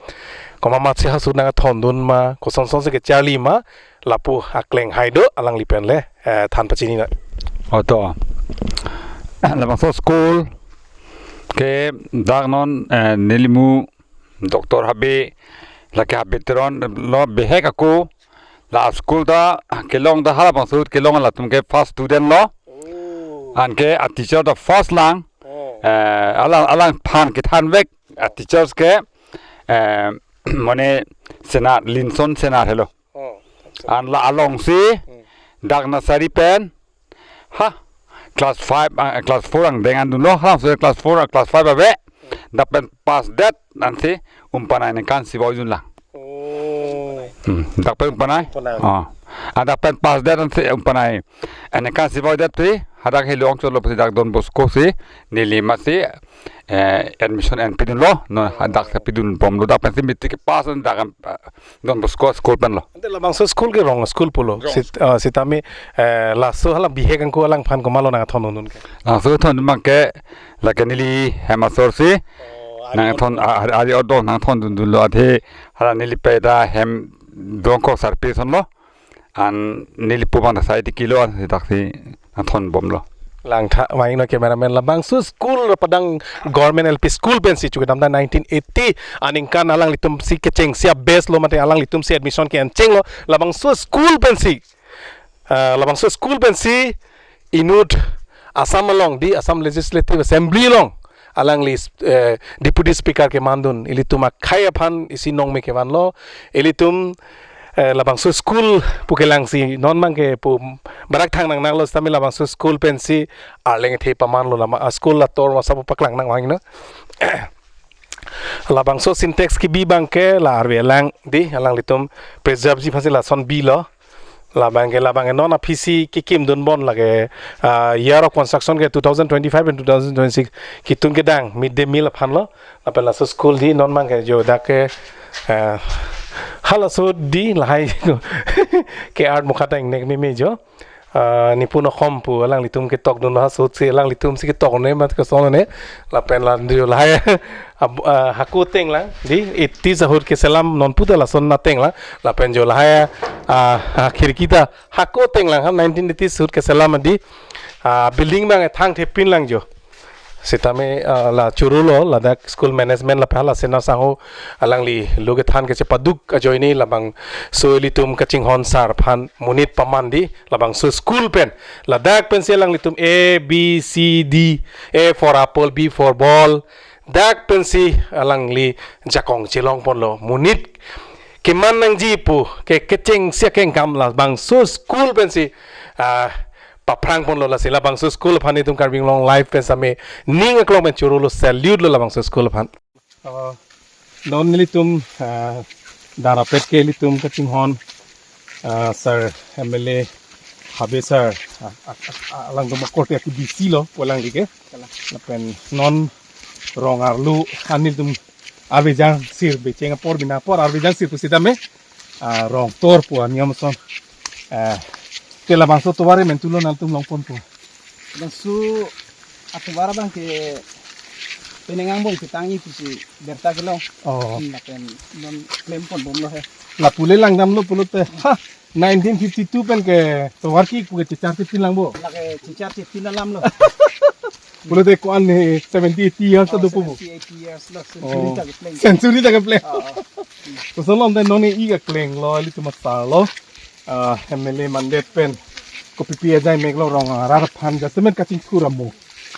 Komat matsi ha su nangthondun ma, koson son si kecharli ma, lapu akleng hai do alangli pen le, eh, than pachini na. Oto. Labangso school ke dak non, eh, nelimu Doctor Habe, lake Habe Teron lo bihek ako, la school ta kelong ta hala bangso kelong latum ke first student lo. Oh. Anke a-teacher ta first lang. Oh. Eh, alang, alangphan kethanvek a-teachers ke, eh, mane Senar, Linson Senar helo. Oh, acha. An la alongsi, hmm, dak nursery pen, ha, class five, ah, class four angdeng an dunlo, ha, so class four, ah, class five ave, hmm, dak pen pass det ansi, Umpanai ningkan si vo dunlang. Oh. Hmm, dak pen Umpanai? Umpanai. Ah. Ah, dak pen pass det ansi Umpanai. Aningkan si vo det pi, hadak helo ong cholo pi dak Don Bosco si, neli masi, eh, admission en pidunlo, no, hadak si pidun bomlo, dak pensi matric pass an dak, eh, Don Bosco school pen lo. Ante labangso school ke rong school pulo. Rong. Sit-, eh, sitame, eh, laso hala bihek ako alangphan komatlo nangthondun ke? Laso thondun abang ke, lake neli hem asor si, oh, nangthon, ari, a-, ari odong nangthondunlo athe, hala neli peda hem dongkok sarpi son lo. An neli pu abang ta sai ti kilo an si dak si nangthon bomlo. Langtha, vangnon cameraman, labangso school Rapadang Government L P School pensi chu kedamtang nineteen eighty aningkan alanglitum si kechengsi a-best lo mate alanglitum si admission ke-en chenglo labangso school pensi. Ah, labangso school pensi inut Assam along di Assam Legislative Assembly along alangli, eh, Deputy Speaker kemandun, ilitum akhei aphan isi nongme kevanlo, ilitum, eh, labangso school pu kelangsi non abang ke pu barak thang nangnanglo sitame labangso school pensi arleng athe pamanlo lama, ah, school ator masa pu paklang nang vangnon. Labangso Sintex kebi abangke la arve alang di, alanglitum preserve ji aphansi lason bilo. Labangke, labangke non aphisi kekim dunbom lake, ah, year of construction ke two thousand twenty-five and two thousand twenty-six ketun kedang mid day meal aphanlo. Lapen laso school di non abangke jo dak ke, ah, halaso di lahai ke art mukha ta ingnek meme jo. Ah, nipun akhom pu alanglitum ketok dunlo, ha ahut si alanglitum si ketok ne mat keson ne. Lapen la jo lahai ab-, ah, hako ateng lang di, eighties ahut keselam, non puta lason ateng lang. Lapen jo lahai, ah, ah, khirki ta hako ateng lang, ha nineteen eighties ahut keselam di, ah, building abang thangthepin lang jo. Sitame, ah, la chorolo, ladak school management lapen hala sena sangho alangli lo kethan kechepaduk ajoine labangso ilitum kachinghon sar aphan monit paman di, labangso school pen, ladak pensi alanglitum A, B, C, D, A for apple, B for ball, dak pensi alangli jakong chelongponlo, monit keman nangji pu ke kechengsi akengkam labangso school pensi, ah, paphrangponlo. Lasi labangso school aphan itum Karbi Anglong Live pen sitame ning aklong pen chorolo, salute lo labangso school aphan. Ah, non nelitum, ah, darapet ke ilitum kachinghon, ah, sir M L A Habe sir, ah, ah, ah, alangtum akorte aki B C lo pu alangli ke. Lapen non rong arlo an nelitum arve jangsir becheng apor bina apor arve jangsir pusitame, ah, rong tor pu aniyom ason. Ah, te labangso tovar men tulo nangtum longpon pu. Laso atovar abangke penang angbong ketangji pusi birta kelong. Oh. Hmm, lapen non klemponbomlo he. Lapu le langdamlo pulote. Ha, nineteen fifty-two pen ke tovar ki pu ke chechar chepin lang bo. Lake chechar chepin alam lo. Pulote ko-an he seventy, eighty years ta dopo bo. Seventy, eighty years lo, century Oh. ta kepleng. Century ta kepleng. Ah, ah. Koson lom te non ne ik akleng lo, ilitum asar lo. Ah, M L A mandet pen kopipi ajai meklo, rong arat aphan jasemet kachingthur amo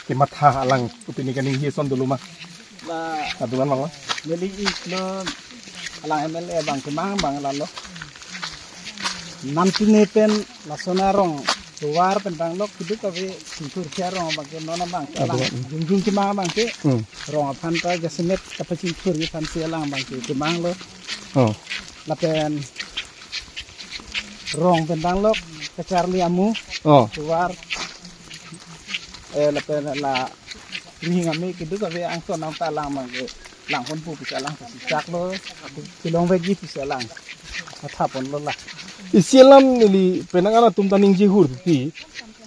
kematha alang kopine kaningje ason dolo ma? La Aduan mang lo. Neli iklo alang M L A abang kemang abang lalo. Nangtum ne pen lason arong tovar pen bang lok keduk ave chingthur ke arong abangke non abangke alang Aduan. Jungjung kemang abangke Hmm. rong aphan ta jasemet kapachingthur aphansi alang abangke kemang lo. Oh. Lapen rong pen bang lok kacharli amu Oh. tovar, eh, lapen la ring ame keduk ave angton nang ta alang abangke langpon pu pusi alang pusi chak lo, kelong vekji pusi alang mathaponlo la. Isi alam neli penang an atum ta ningje hur pi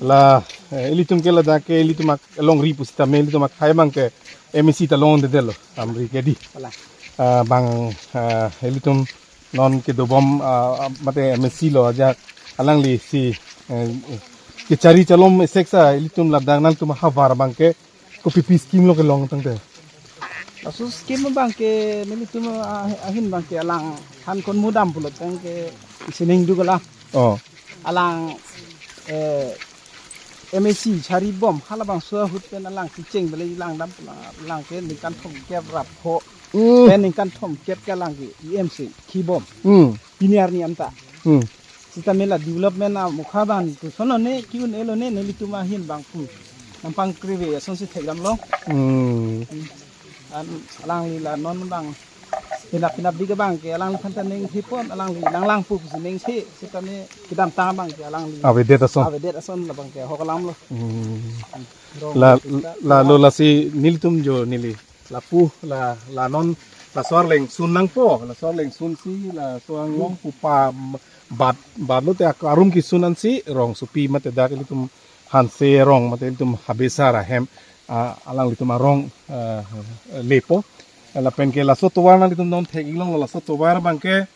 la, eh, ilitum ke ladak ke ilitum alongri pusitame ilitum akhai abangke M A C ta longdedetlo amri ke di. Wala. Ah, bang, ah, ilitum non kedobom, ah, mate M A C lo ajak alangli si, eh, kechari chalom eseksa ilitum ladak nangtum ahavar abangke kopipi scheme lo kelong tangte. Laso scheme abangke nelitum, ah, ahin abangke alang than kon mudam pulo tangte isining duk alang. Oh. Alang, eh, M A C charibom halabangso ahut pen alang kecheng bele langdam alang ke ningkan thomkep ra pho. Hmm. Pen ningkan thomkep ke alang ke E M C kibom. Hmm. Pini arni anta. Hmm. Sitame la development amokha abang koson lone ki-un-e lone nelitum ahin abang pu nangpangkri ave asonsi thekdamlo. Hmm. An alangli la non abang pinap pinap dik abangke alangliphan ta ning thipon, alangli nanglang pu pusi ning thi sitame kedamtang abangke alangli avedet ason. Avedet ason labangke ahok alam lo. Hmm. Rong La, pista la lo lasi nelitum jo neli lapu la, la non laso arleng sun nangpo, laso arleng sunsi laso anglong pupa bat, bat lote ak-, arum kesun ansi rongsopi mate dak ilitum Hanse arong mate ilitum Habe sar ahem, ah, alanglitum arong, ah, lepo. Lapen ke laso tovar nanglitum non thek-ik longlo, laso tovar abangke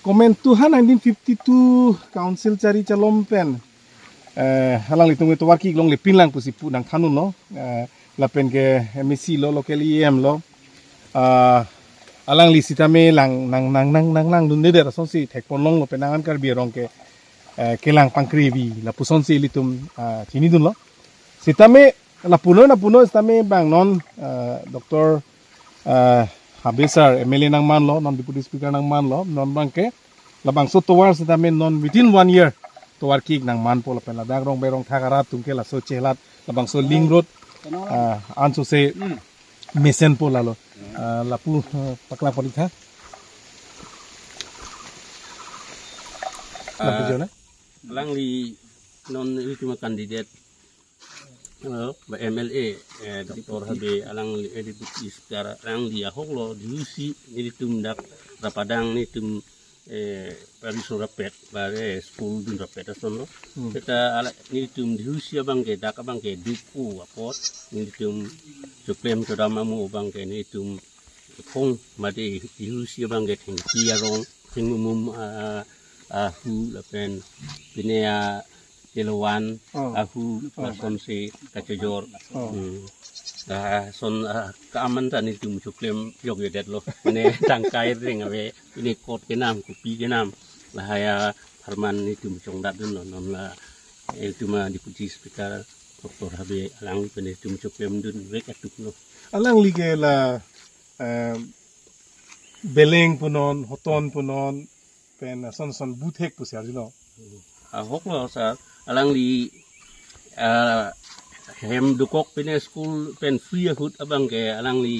komantu ha nineteen fifty-two council chari chalom pen, eh, alanglitum tovar ki-ik longle pinlang pusi pu nangthandunlo. Eh, lapen ke M A C lo, local E M lo. Ah, alangli sitame lang nang nang nang nang langdundedet asonsi thekpon longlo, penang an Karbi arong ke, eh, kelang pangkri ave lapusonsi ilitum, ah, chinidunlo. Sitame lapunon lapunon sitame bang non, eh, Doctor, eh, Habe sar M L A nangmanlo, non Deputy Speaker nangmanlo, non abangke labangso tovar sitame non within one year tovar ki-ik nangmanpo lapen ladak rong berong thak arat atum ke laso chelat labangso link road, ah, ansose mesenpo lalo. Ah, lapu, ah, paklang pon-ik tha. Lapu Ah, jo na? Alangli non ilitum candidate, eh, ba M L A, eh, Doctor Habe alangli, eh, Deputy Speaker alangli ahok lo dihusi nelitum dak Rapadang nelitum, eh, pariso rapet, ba, eh, school dun rapet ason lo. Hmm. Seta ala nelitum dihusi abang ke dak abang ke duk-o apot nelitum choklem chodam amo abang ke nelitum khong mate dihusi abang ke thengpi arong, thengmumum, ah, ahu lapen pine a kelowan Oh. ahu Oh. lasonsi kachojor. Oh. Hmm. Lason, ah, ka-am an ta nelitum choklem yok yodet lo. Mane tangkai reng ave, pine kot kenam, kopi kenam. Lahai apharman nelitum chongdat dunlo, non la, eh, nelitum a Deputy Speaker Doctor Habe alangli pen nelitum choklem dunvek atuk lo. Alangli ke la, eh, Beleng punon, Hoton punon, pen ason ason buthek pusi arjulo. Ahok lo sir, alangli, ah, hem dokok pine school pen free ahut abang ke alangli,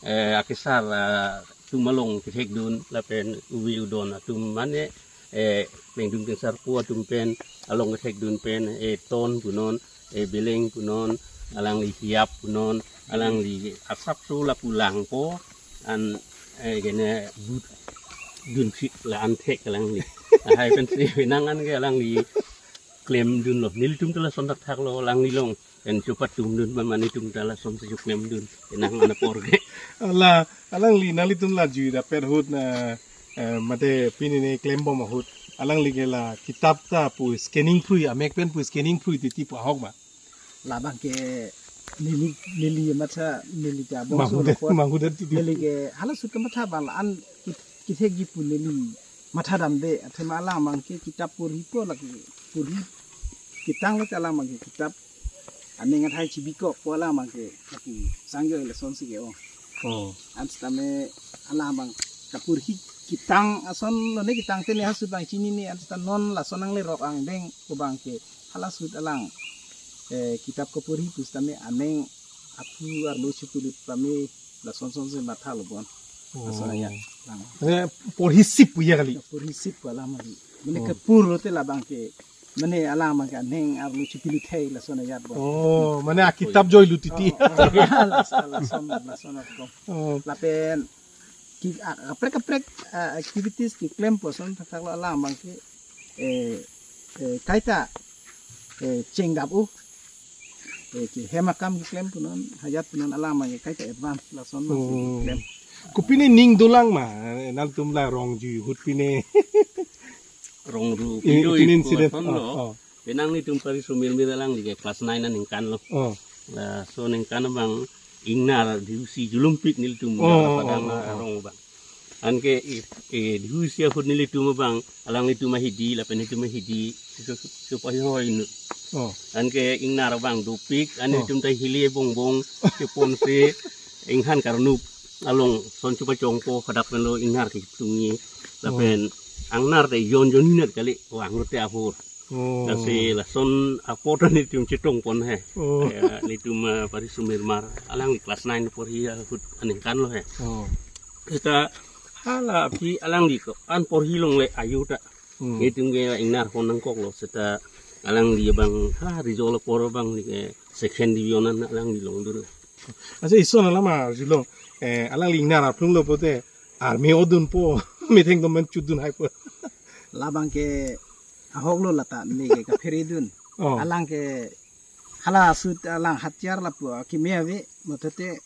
eh, akesar, ah, atum along kethek dun lapen uve udon atum mane, eh, mengdun kensar po atum pen along kethek dun pen, eh, Ton punon, eh, Beleng punon, alangli Hiap punon, alangli asapso lapu langpo an, eh, kene but dun sik la anthek alangli. Lahai pensi penang an ke alangli klem dunlo. Nelitum ta lason thakthak lo, alangli along pen chopatum dun, mane nelitum ta lasonsi choklem dun. Penang an apor ke. Ala, alangli nanglitum la jui rapet ahut na, eh, mate pini ne klembom ahut. Alangli ke la kitap ta pu scanning phrui, amek pen pu scanning phrui titi pu ahok ma. Labang ke neli, neli matha, neli ta bongso Manghudet, lo apot. Manghudet titi. Neli ke hala sut ke matha bang la an kit-, kithekji pu neli matha damde. Athema alang abang ke kitap porhipo, lake porhi ketang lote alang abang ke kitap aning athai chibikokpo alang abang ke, lake sangjoi lasonsi ke-o. Oh. An sitame alang abang kaporhi ketang ason lo ne, ketang te ne halaso abang chinine, an sita non lason nanglerok angdeng pu abang ke hala sut alang, eh, kitap kaporhi pu sitame aning aphu arlo chipilut pame lason sonsi matha lo bon. Oh. Lason ayat lang. Mane porhisip pu ya kali. Porhisip pu alang mali. Mane Oh. kepur lote labang ke. Mane alang abang ke aning arlo chipilut hei lason ayat bon. Oh, mane akitap joilut titi. Oh, oh, ya, lason, lason, lason ako. Oh. Lapen ki, ah, kaprek kaprek, ah, activities keklempo ason thakthak lo alang abang ke, eh, eh, kaita, eh, chengdap-o, eh, ke hem akam keklem punon, hayat punon alang abang ke kaita advance lason masi Oh. keklem. Kopine ning dolang ma, eh, nangtum la rong jui ahut pine. Rong ru I-, pido ipine ipu incident. ason Oh, lo. oh. Penang nelitum pariso mirmir alangli ke class nine aningkan lo. Oh. Laso aningkan abang ingnar dihusi julumpik nelitum Oh, Padang oh, oh, oh. arong abang. Anke i, i dihusi ahut nelitum abang, alanglitum ahidi, lapen nelitum ahidi, so, so, so, pahihoi nu. Oh. Anke ingnar abang dopik, an Oh. nelitum ta hili bongbong, keponsi, inghan karnup, along, son chupachongpo, hadak pen lo ingnar ketungi, lapen, Oh. angnar te jon jon hinat kali, wang lote ahur. Oh. Lasi lason apot an nelitum chetong pon he. Oh. Ya, nelitum, eh, pariso mirmir. Alangli class nine porhi ahut aningkan lo he. Oh. Seta hala aphi alangli ko an porhi longle ayu ta. Hmm. Nelitum ke ingnar hon nangkok lo seta alangli abang ha result apor abang neli ke second division an alangli longdun. Accha, ison alam arjulo. Eh, alangli ingnar arplung lo pote army odunpo. Metheng domen chudun haipo. Labang ke ahok lo lata neli ke kaphere dun. Oh. Alang ke hala sut alang hatiar lapu keme ave, matote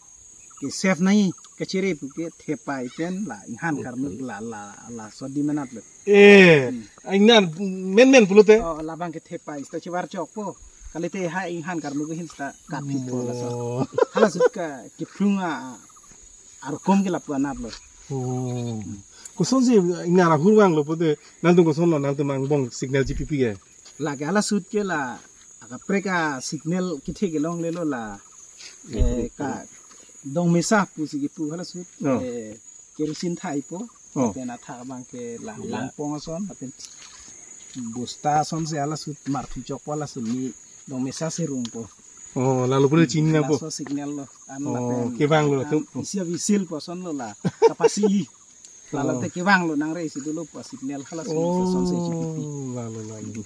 ke safe nai kachere pu ke thepai pen la inghan karnuk la, la, la sodi manat lo. Eh, Hmm. ingnar menmen pulote. Oh, labang ke thepai sta chivar chokpo. Kalite ha inghan karnuk hin sta kapi po laso. Oh. Hala sut ka kephlung a, arkom ke lapu anat lo. Oh. Kosonsi ingnar ahur vanglo pote, nangtum koson lo, nangtum angbong signal G P P ke? Lake hala sut ke la akaprek asignal kethe kelongle lo la, eh, ka dongmesa pusi kipu hala sut, Oh. eh, kerosene thaipo, Oh. lapen athak abang ke lang, Ya. langpong ason, lapen bosta asonsi hala sut marthu chokpo hala sut ni dongmesa si rungpo. Oh, lalo pura chini nangpo. Laso signal lo. An Oh, lapen, kevang lo ah, tum. Isi a whistle puson lo la. Kapasi. Lalo Oh. te kevang lo nangre isi dolo pu signal halaso Oh, puson se chipi. Lalo, lalo.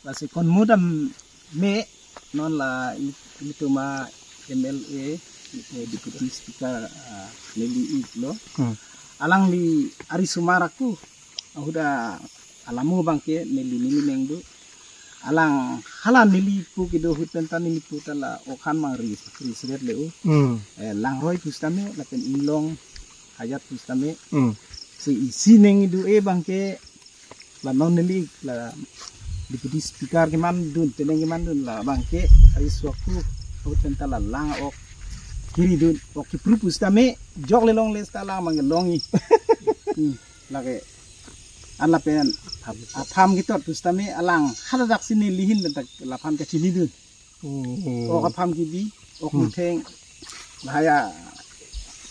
Lasi konmudam me non la i-, ilitum a M L A, eh, Deputy Speaker, ah, neli ik lo. Hmm. Alangli ari sumar aku, ahuda alamo abangke neli neli neng do. Alang hala neli pu kedo ahut pen ta neli pu ta la ok han mang ri, ri seret le u. Hmm. Eh, langroi pusitame, lapen inglong hajat pusitame. Hmm. Si isi neng do-e abangke la non neli la Deputy Speaker kemandun, teneng kemandun la abangke ari suaku ahut pen ta la lang ok kiri dun, ok kipru pusitame, jok le longle seta lang abangke longji. Hmm, lake an lapen apham ketot pusitame alang haladak si neli ahin pen ta laphan kachini dun. Hmm. Ok apham kebi, ok Hmm. nutheng, lahai a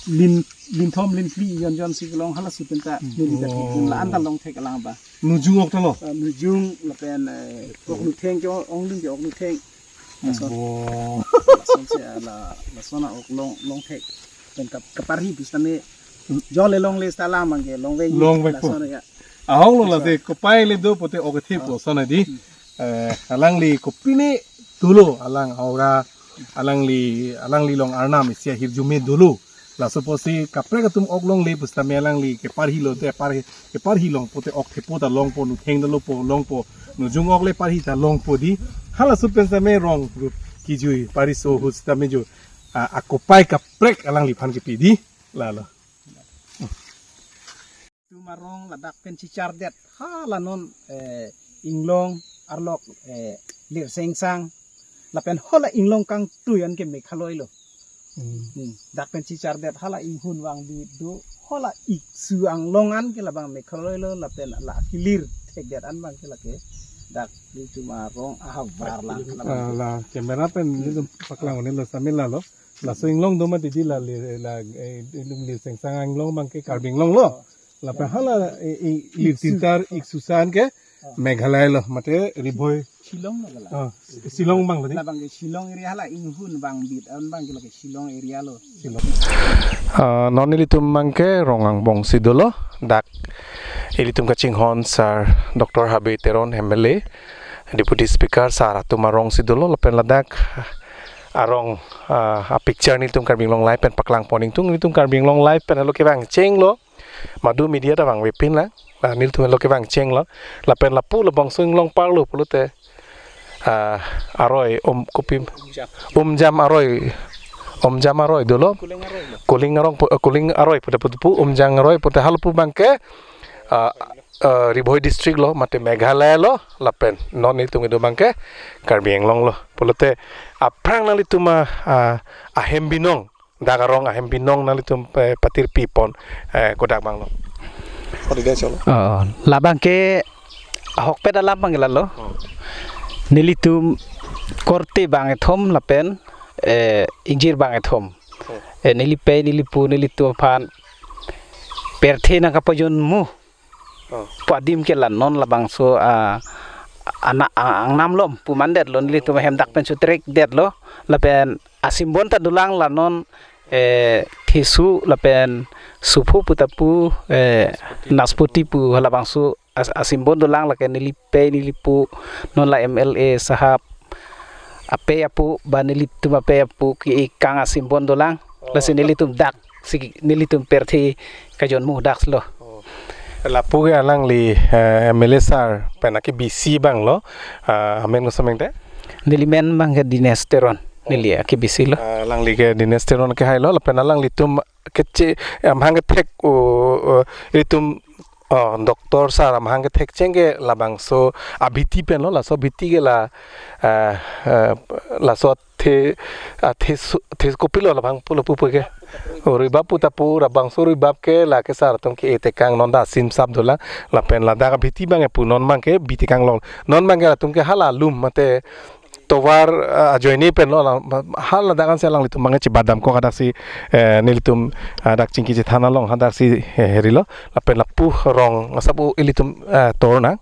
lin, linthom linphli jon jon si kelong halaso pen ta Hmm. neli ta Oh. kidun la an ta long thek alang ba. Nujung ok ta lo? Eh, nujung lapen, eh, ok nutheng ke ong dun ke ok nutheng. Lason. Oh. Lason si ala, lason a ok long, long thek. Pen kap-, kaparhi pusitame jok le longle seta lang abangke longvekji. Longvekpo. Lason ya. Ahong lo Lason. Lasi kopai le do pote ok the Ah. puson adi. Hmm. Eh, alangli kopine dolo alang aura alangli, alangli along arnam isi ahirjume dolo. Laso apotsi kaprek atum ok longle pusitame alangli keparhi lo te parhi, keparhi long pote ok thepo ta longpo, nutheng dolo po longpo, nujung ok le parhi ta longpo di. Halaso pen sitame rong ru kijui pariso ahut sitame jo, ah, akopai kaprek alangliphan kepi di. Lalo. Tum arong ladak pen chichardet hala non, eh, inglong arlok, eh, lirsengsang lapen hala inglong kangtui an ke Meghalaya lo. Hmm. Hmm. Dak pen chichardet hala inghun vangbit do, hala iksu anglong an ke labang Meghalaya lo, lapen la kilir thekdet an abangke lake dak ilitum arong ahavar lang labang. Ah, la camera pen ilitum paklang un-e lo, sambil lalo. Laso inglong do mati di la li-, la, eh, ilitum lirsengsang inglong abangke Karbi Anglong lo. Oh. Lapen hala, eh, eh, lir Iksu. Tirtar iksusa an ke Oh. Meghalaya lo, mate Ri Bhoi. Shillong lo kala. Oh, Shillong abang lo di. Labang ke Shillong area hala inghun vangbit an abangke lake Shillong area lo. Shillong. Ah, non ilitum abangke rong angbong si dolo, dak ilitum kachinghon sir Doctor Habe Teron M L A, Deputy Speaker sir atum arong si dolo, lapen ladak arong, ah, a picture nelitum Karbi Anglong Live pen paklangpon ingtung, nelitum Karbi Anglong Live pen helo kevangcheng lo, madu media ta vangvepin lang, ah, nelitum helo kevangcheng lo, lapen lapu labangso inglong parlo pulote, ah, aroi, um, kopim, Umjam. Umjam aroi, Umjam aroi dolo, Kuling aroi lo. Kuling arong pu-, eh, Kuling aroi puta putu pu, Umjam aroi puta halapu abangke, ah, eh, Ri Bhoi district lo, mate Meghalaya lo, lapen non nelitum kedo abangke Karbi Anglong lo. Pulote aphrang nanglitum a, a, ahem binong, dak arong ahem binong nanglitum, eh, patirpipon, eh, kodak abang lo. Oh, di deh, chalo. Oh, labangke ahokpet alam abangke lalo. Oh. Nelitum korte bangkethom lapen, eh, ingjir bangkethom. Oh. Eh, nelipei, nelipu, nelitum aphan pirthe nangkapajonmu. Oh. Pu adim ke la non labangso, ah, ana-, a-, angnam lom pu mandet lo, nelitum ahem dak pen chutrekdet lo, lapen asimbon ta dolang la non, eh, thesu lapen suphu puta pu, eh, naspoti pu halabangso as-, asimbon dolang, lake nelipei nelipu non la M L A sahab apei apo ba nelitum apei apo ke-e kang asimbon dolang. Oh. Lasi nelitum dak si nelitum pirthe kajonmu dak lo. Oh. Lapu ke alangli, eh, M L A sir pen akebisi abang lo, ah, amen koson meng te? Neli men abangke Dinesh Teron, neli akebisi lo. Ah, alangli ke Dinesh Teron kehai lo, lapen alanglitum keche, eh, amahang kethek, o, o, ilitum, oh, doctor sir amahang kethekcheng ke labangso abhiti pen lo, laso abhiti ke la, eh, eh, laso the, ah, the su-, the kopilo labang pulo pupu ke. Oh, ribap puta pu, labangso ribap ke lake sar atum ke-e tekang non ta asim sap dolang, lapen ladak abhiti abangke pu non abangke bi tekang long. Non abangke latum ke hala alum mate tovar, ah, ajoine pen lo, la, haladak ansi alanglitum abangke chibadam kok, hadak si, eh, nelitum, ah, dak chingki chethan along hadak si, eh, heri lo, lapen lapu rong asap u ilitum, eh, tor nang.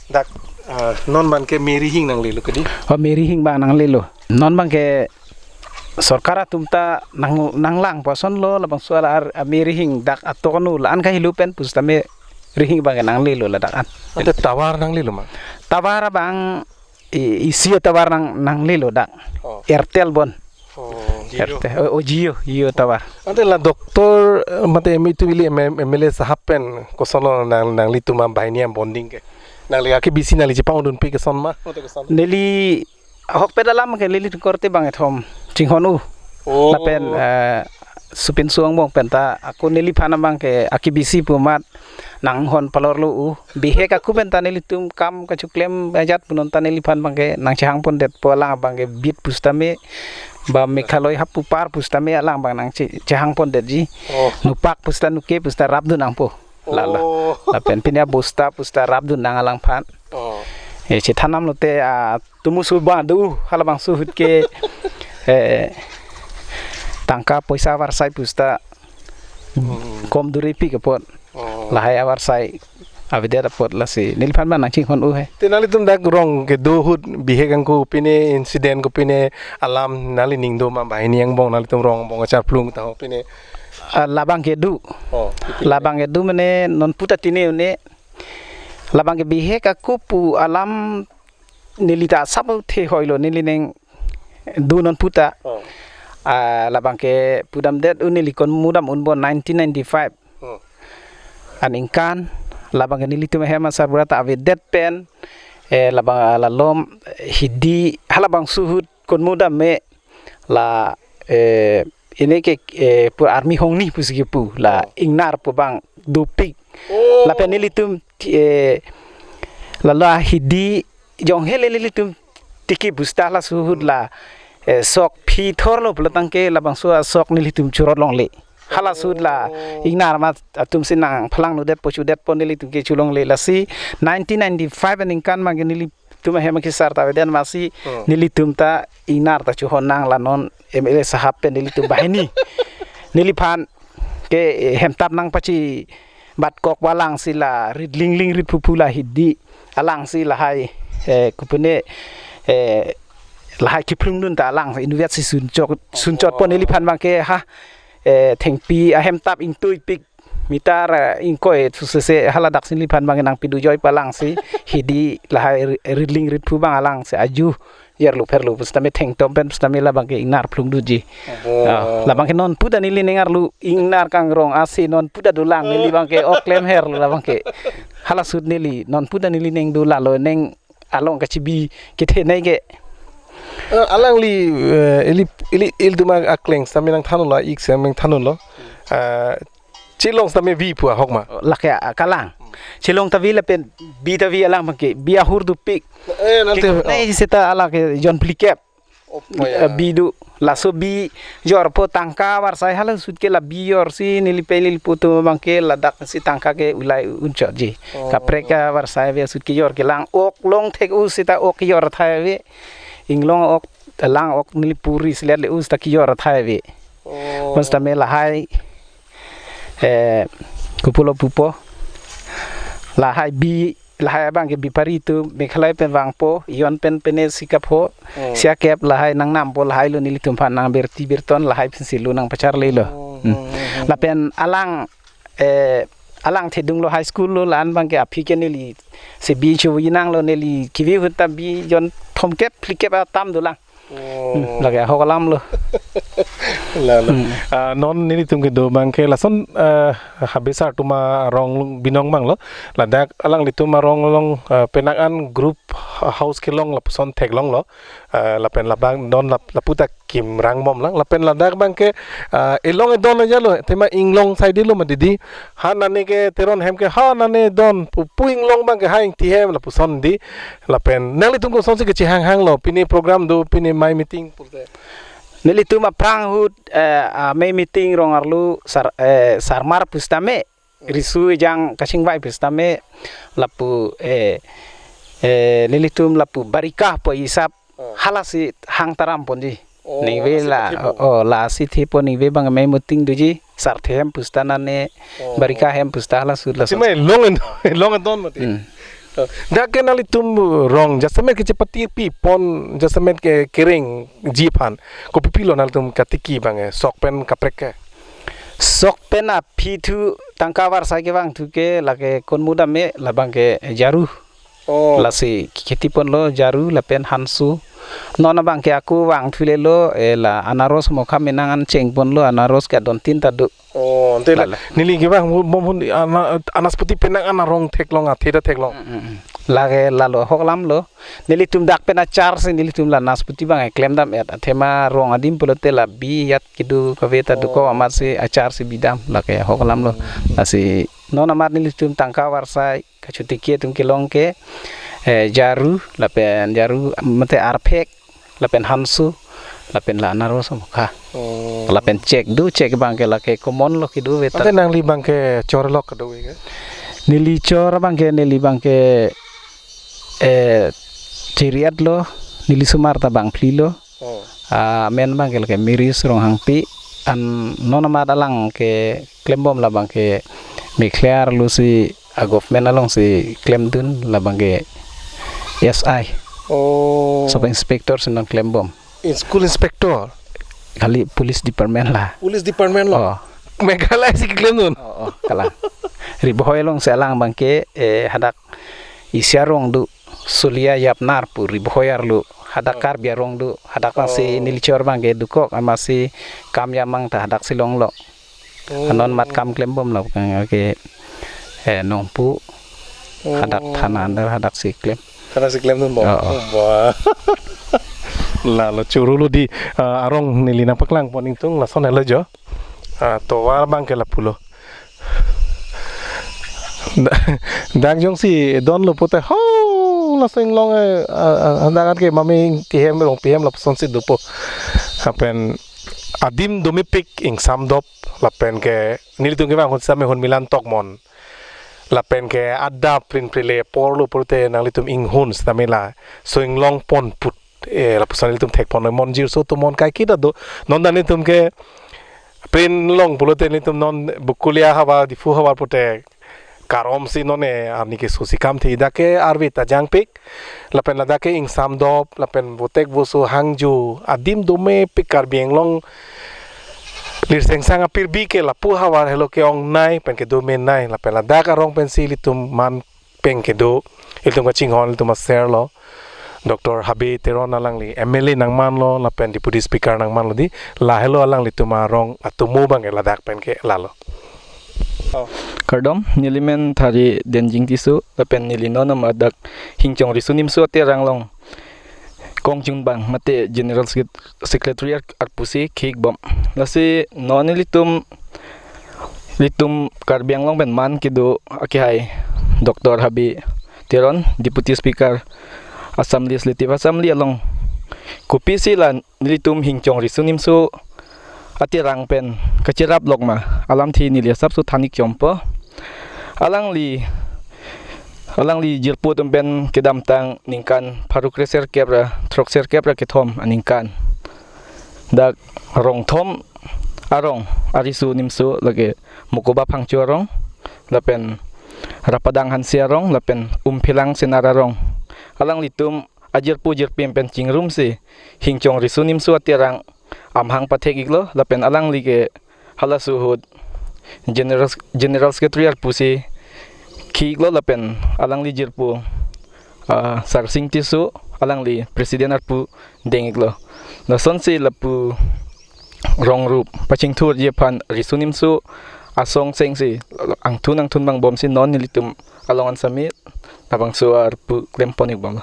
Dak Ah, non abang ke me rihing nanglelo kedi? Oh, me rihing abang nanglelo. Non abang ke sorkar atum ta nang, nanglang pasonlo, labangso alar, ah, me rihing dak atoknu la-an kahelo pen pusitame rihing abang ke nanglelo ladak an. Ante tower nanglelo ma? Tower abang i, i Jio tower nang, nanglelo dak. Oh. Airtel bon. Oh, Jio. Airtel, oh, oh, Jio, Jio tower. Ante la doctor, eh, mate M E tu ili M-, M L A sahab pen kosonlo nang, nanglitum abang banghini abang bonding ke? Nangli akebisi nangli chepangdunpi koson ma? Mate koson? Neli ahokpet alam ke neli korte bangkethom chinghon-o. Oh. Lapen, eh, Supinso angbong pen ta ako neliphan abang ke akebisi pu amat nanghon palorlo-o. Bihek ako pen ta nelitum kam kachoklem ajat pu non ta neliphan abang ke nangchehang pondetpo, alang abang ke bit pusitame ba Meghalaya hapu par pusitame alang abang nangche-, chehang pondetji. Oh. Nupak pusita nuke pusita rapdun nangpo. Lalo. Oh. Lapen pine abosta pusita rapdun nang alangphan. Oh. Eh, chethan damlote, ah, tumu suba do, halabangso ahut ke, eh, tangka poisa avarsai pusita Hmm. kom duripik apot. Oh. Lahai avarsai avedet apot lasi neliphan abang nangchinghon-o he. Te nanglitum dak rong kedo ahut bihek angko pine incident kopine alam nangli ning do ma, banghini angbong, nanglitum rong angbong kacharplung ta ho pine? Ah, labang ke do. Oh, pine. Labang ke do mane non puta tine une. Labang ke bihek ako pu alam neli ta asap thehoilo, neli ning do non puta. Oh. Ah, labang ke pudamdet un neli kon mudam unbom nineteen ninety-five. Oh. Aningkan, labang ke nelitum ahem asarbura ta avedet pen, eh, labang, ah, lalom, eh, hidi, halabangso ahut kon mudam me, la, eh, ini ke, eh, pu army hongni pusi kepu, la Oh. ingnar pu abang dopik. Oh. Lapen nelitum, eh, lalo ahidi jonghele nelitum tiki pusita halaso ahut la, eh, sok phi thorlo pulotangte labangso asok nelitum churot longle. Halaso ahut la Oh. ingnar amat atum si nangphalang nudetpo chudetpo nelitum ke chulongle lasi nineteen ninety-five aningkan abang ke nelitum ahem akesar ta avedet masi Hmm. nelitum ta ingnar ta chihon nang la non M L A sahab pen nelitum banghini. Neliphan ke, eh, hemtap nangpachibatkok alang si la rit lingling rit phuphu la hidi alang si lahai, eh, kopine, eh, lahai kephlungdun ta alang si inutvet si sunchot, sunchotpo neliphan abang ke ha, eh, thengpi ahemtap ingtuipik meter, eh, ingkoi susese haladak si neliphan abang nangpidujoi pa alang si hidi lahai ri-, rit ling rit phu abang alang si aju. Jerlu pherlu pusitame thengtom pen pusitame labang ke ingnar phlungdunji. Oh. Ah, labang ke non puta neli ning arlo ingnar kangrong asi non puta dolang neli abang ke ok klem herlo labang ke. Halaso ahut neli non puta neli ning do lalo ning along kachibi kethenei ke. Eh, alangli, eh, ili, ili, ilitum akleng sitame nangthanlo, ik sitame nangthanlo. Eh, Chilong sitame bi pu ahok ma? Lake, ah, kalang. Chilong ta bi lapen bi ta bi alang abang ke. Bi ahur dopik. Eh, nangte, Ke-, oh. nai seta ala ke jon phlikep. Oh, oh, ya. Eh, bi do. Laso bi jorpo tangka avarsai halaso ahut ke la bi jor si neli pei neli pu atum abang ke ladak si tangka ke ulai unchotji. Oh, Kaprek oh. avarsai ave ahut ke jor kelang ok long thek-o seta ok jor athai ave. Inglong ok lang ok neli puri selet le-o seta kejor athai ave. Oh. Pusitame lahai, eh, kopulo pupo. Lahai bi, lahai abang ke bipari atum, Meghalaya pen vangpo, jon pen pine sikap ho, Hmm. siakep lahai nangnampo, lahailo nelitum aphan nang birti birton, lahai pensi lo nangpacharlelo. Hmm, Hmm. hmm, hmm, hmm. Lapen alang, eh, alang Thedunglo High School lo, la-an abang ke aphi ke neli, si bi chuwi nanglo neli, kevi ahut ta bi jon thomkep, phlikep atam dolang. Oh. Hmm, lake ahok alamlo. La, la. Hmm. Ah, non nelitum kedo abang ke lason, ah, habe sar atum arong binong abang lo. Ladak alanglitum arong along, ah, penang an group house kelong lapuson theklonglo. Ah, lapen labang non lap-, lapu ta kimrang bomlang. Lapen ladak abang ke, ah, elong edon aja lo. Tema inglong side lo ma didi. Ha nane ke Teron hem ke ha nane don pu, pu inglong abang ke ha Ingti hem lapuson di. Lapen nanglitum kosonsi kechehang hanglo pine program do pine amei meeting pulote? Nelitum aphrang ahut, eh, amei meeting rong arlo sar, eh, sarmar pusitame, Hmm. riso ejang kachingvai pusitame lapu, eh, eh, nelitum lapu barika pu isap Oh. halasi hang taram ponji. Oh, Ningve lasi la, thepo. Oh, lasi thepo ningve abang amei meeting doji, sarthe hem pusita nane, Oh. barika hem pusita halaso ahut laso. Sima elong en-, elong edon mati. Hmm. Dak ke nanglitum rong jasemet kechepati pipon jasemet ke kerengji aphan, kopi pilo nanglitum katiki abang ke, sok pen kaprek ke? Sok pen aphi thu tangka avarsai kevang thu ke lake konmu dam me, labang ke jaru. Oh. Lasi kheti ponlo jaru lapen hansu. Non abang ke ako vang thu lelo, eh, la anaros mokha menang an cheng ponlo, anaros ke adon tin ta do. Oh, ante la, lala, neli kevang bom ahut ana-, anasputi penang an arong theklong, athe ta theklong. Mm, mm, mm. Lake lalo ahok alam lo. Nelitum dak pen achar si nelitum la nasputi abang klem dam-et. Athema rong adim pulote la bi yat kedo kave ta dokok, oh, amat si achar si bidam, lake ahok alam lo. Hmm. Lasi non amat nelitum tangka avarsai kachotiki atum kelong ke, eh, jaru, lapen jaru mate arphek, lapen hansu, lapen la anaros mokha. Oh. Lapen chek do, chek abang ke lake common lo kedo ave ta. Ante nangli abang ke chor lok kedo ave ke? Neli chor abang ke, neli abang ke, eh, chiri-et lo, neli osomar ta bangphli lo. Oh. Ah, amen abang ke lake Miris Ronghangpi, an non amat alang ke klembom, labang ke Meghalaya arlo si a government along si klemdun, labang ke S I. Oh. Sub inspector si non klembom. In school inspector? Kali police department la. Police department lo? Oh. Meghalaya si klemdun? Oh, oh, kalang. Ri Bhoi along si alang abang ke, eh, hadak isi arong do, Sulia Yapnar pu Ri Bhoi arlo, hadak, oh, Karbi arong do, hadak abang si, oh, neli chor abang ke dokok, amat si kam yamang ta hadak si longlo. Oh. Anon amat kam klembom lo, ke, eh, nongpu. Oh. Hadak thana under hadak si klem. Thana si klemdun bom. Oh, oh. Wah. Lalo choro lo di, ah, arong neli nangpaklang pon ingtung lason helo jo. Ah, tovar abang ke lapu lo. Da-, dak jongsi donlo pote ho, laso inglong, eh, ah, ah, dak ke mami tihem rong pihem lapuson si dopo. Lapen adim domepik, ingsam dop, lapen ke nelitum kevang ahut sitame hon milan tok mon. Lapen ke adap prin prile porlo pulote nanglitum inghun sitame laso inglong pon put, eh, lapuson nelitum thek pon, mon jirso atum, mon kaike ta do. Non ta nelitum ke prin long pulote nelitum non Bokolia havar, Diphu havar pulote karom si non, eh, arni keso si kam the, dak ke arve ta jangpik. Lapen ladak ke ingsam dop, lapen votek voso hangjo, adim domepik, Karbi Anglong lirsengsang apirbi ke lapu havar helo ke-ongnei pen kedo menei, lapen ladak arong pensi ilitum man pen kedo, ilitum kachinghon, ilitum aser lo, Doctor Habe Teron alangli M L A nangman lo, lapen Deputy Speaker nangman lo di, lahelo alanglitum arong atomo abang ke ladak pen ke lalo. Oh. Kardom, neli men Thari Denjing Tisso, lapen neli non amat dak Hingchong Riso Nimso Aterang along kongchunbang mate General Secret-, Secretary ar-, arpu si kehik bom. Lasi non nelitum, ilitum Karbi Anglong pen man kedo akehai Doctor Habe Teron, Deputy Speaker Assam Legislative Assembly along kopisi la nelitum Hingchong Riso Nimso Aterang pen kacherap lok ma, alamthe neli asapso than-ik chompo. Alangli, alangli jirpo atum pen kedamtang ningkan pharo kre serkep ra throk serkep ra kethom aningkan dak rong thom arong ariso nimso lake Mokoba Phangcho arong, lapen Rapadang Hanse arong, lapen Umphilang Senar arong. Alanglitum ajirpo jirpi pen chingrumsi Hingchong Riso Nimso Aterang amahang pathek-iklo, lapen alangli ke halaso ahut General, General Secretary arpu si kehik-iklo, lapen alangli jirpo, ah, Sarsing Tisso, alangli President arpu deng-iklo. Lasonsi lapu rong rup pachingthurji aphan riso nimso asong sengsi angthun angthun vangbomsi non nelitum along an sami labangso arpu klem pon-ik bomlo.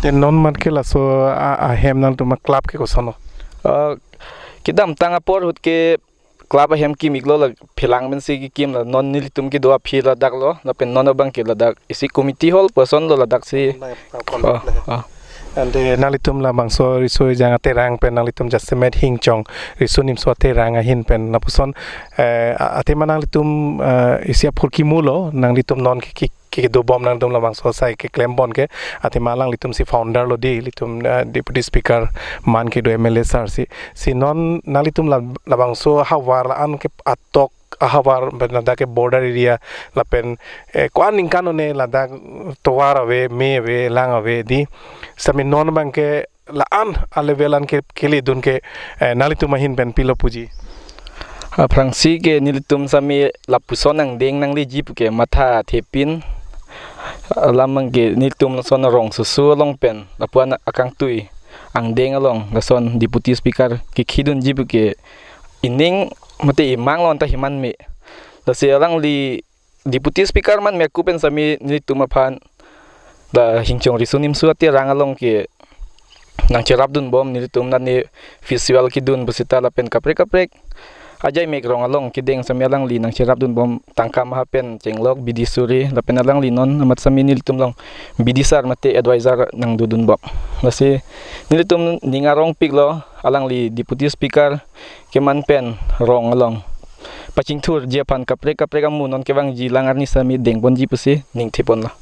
Te non amat ke laso a, ahem nangtum a-club ke koson lo? Ah, kedamtang apor ahut ke club ahem kim-iklo, la Philang pensi kekim, la non nelitum kedo aphi ladak lo, lapen non abang ke ladak isi committee hall pu ason lo, ladak si. Nang, nang, oh, nang. Oh. Ante nanglitum labangso Riso Ejang Aterang pen nanglitum jasemet Hingchong Riso Nimso Aterang ahin pen lapuson, eh, a-, athema nanglitum, eh, isi aphurkimo lo, nanglitum non ke, ke, kedobom nangtum labangso asai keklem pon ke, athema alanglitum si founder lo di, ilitum, eh, Deputy Speaker man kedo M L A sir si. Si non nanglitum la, labangso havar la-an ke atok ahavar pen ladak ke border area lapen, eh, ko-an ningkan one ladak tovar ave, me ave, lang ave di. Sami non abang ke la-an a-level an ke keledun ke, eh, nanglitum ahin pen pilo puji? Aphrangsi ke nelitum sami lapuson angdeng nangleji pu ke matha thepin. Alam abang ke nelitum lason rong susu along pen lapu-an akangtui angdeng along lason Deputy Speaker kekhidunji pu ke ining mate imang along ta himan me. Lasi alangli Deputy Speaker man me ako pen sami nelitum aphan la Hingchong Riso Nimso Aterang along ke nangcherapdunbom, nelitum nani festival kedun pusita lapen kaprek kaprek ajai mek rong along kedeng sami alangli nangcherapdunbom, tangka maha pen chenglok bidi suri lapen alangli non amat sami nelitum along bidi sar mate advisor nangdodunbom. Lasi nelitum ning arongpiklo, alangli Deputy Speaker keman pen rong along pachingthurji aphan kaprek kaprek amu non kevangji lang arni sami dengponji pusi ning theponlo.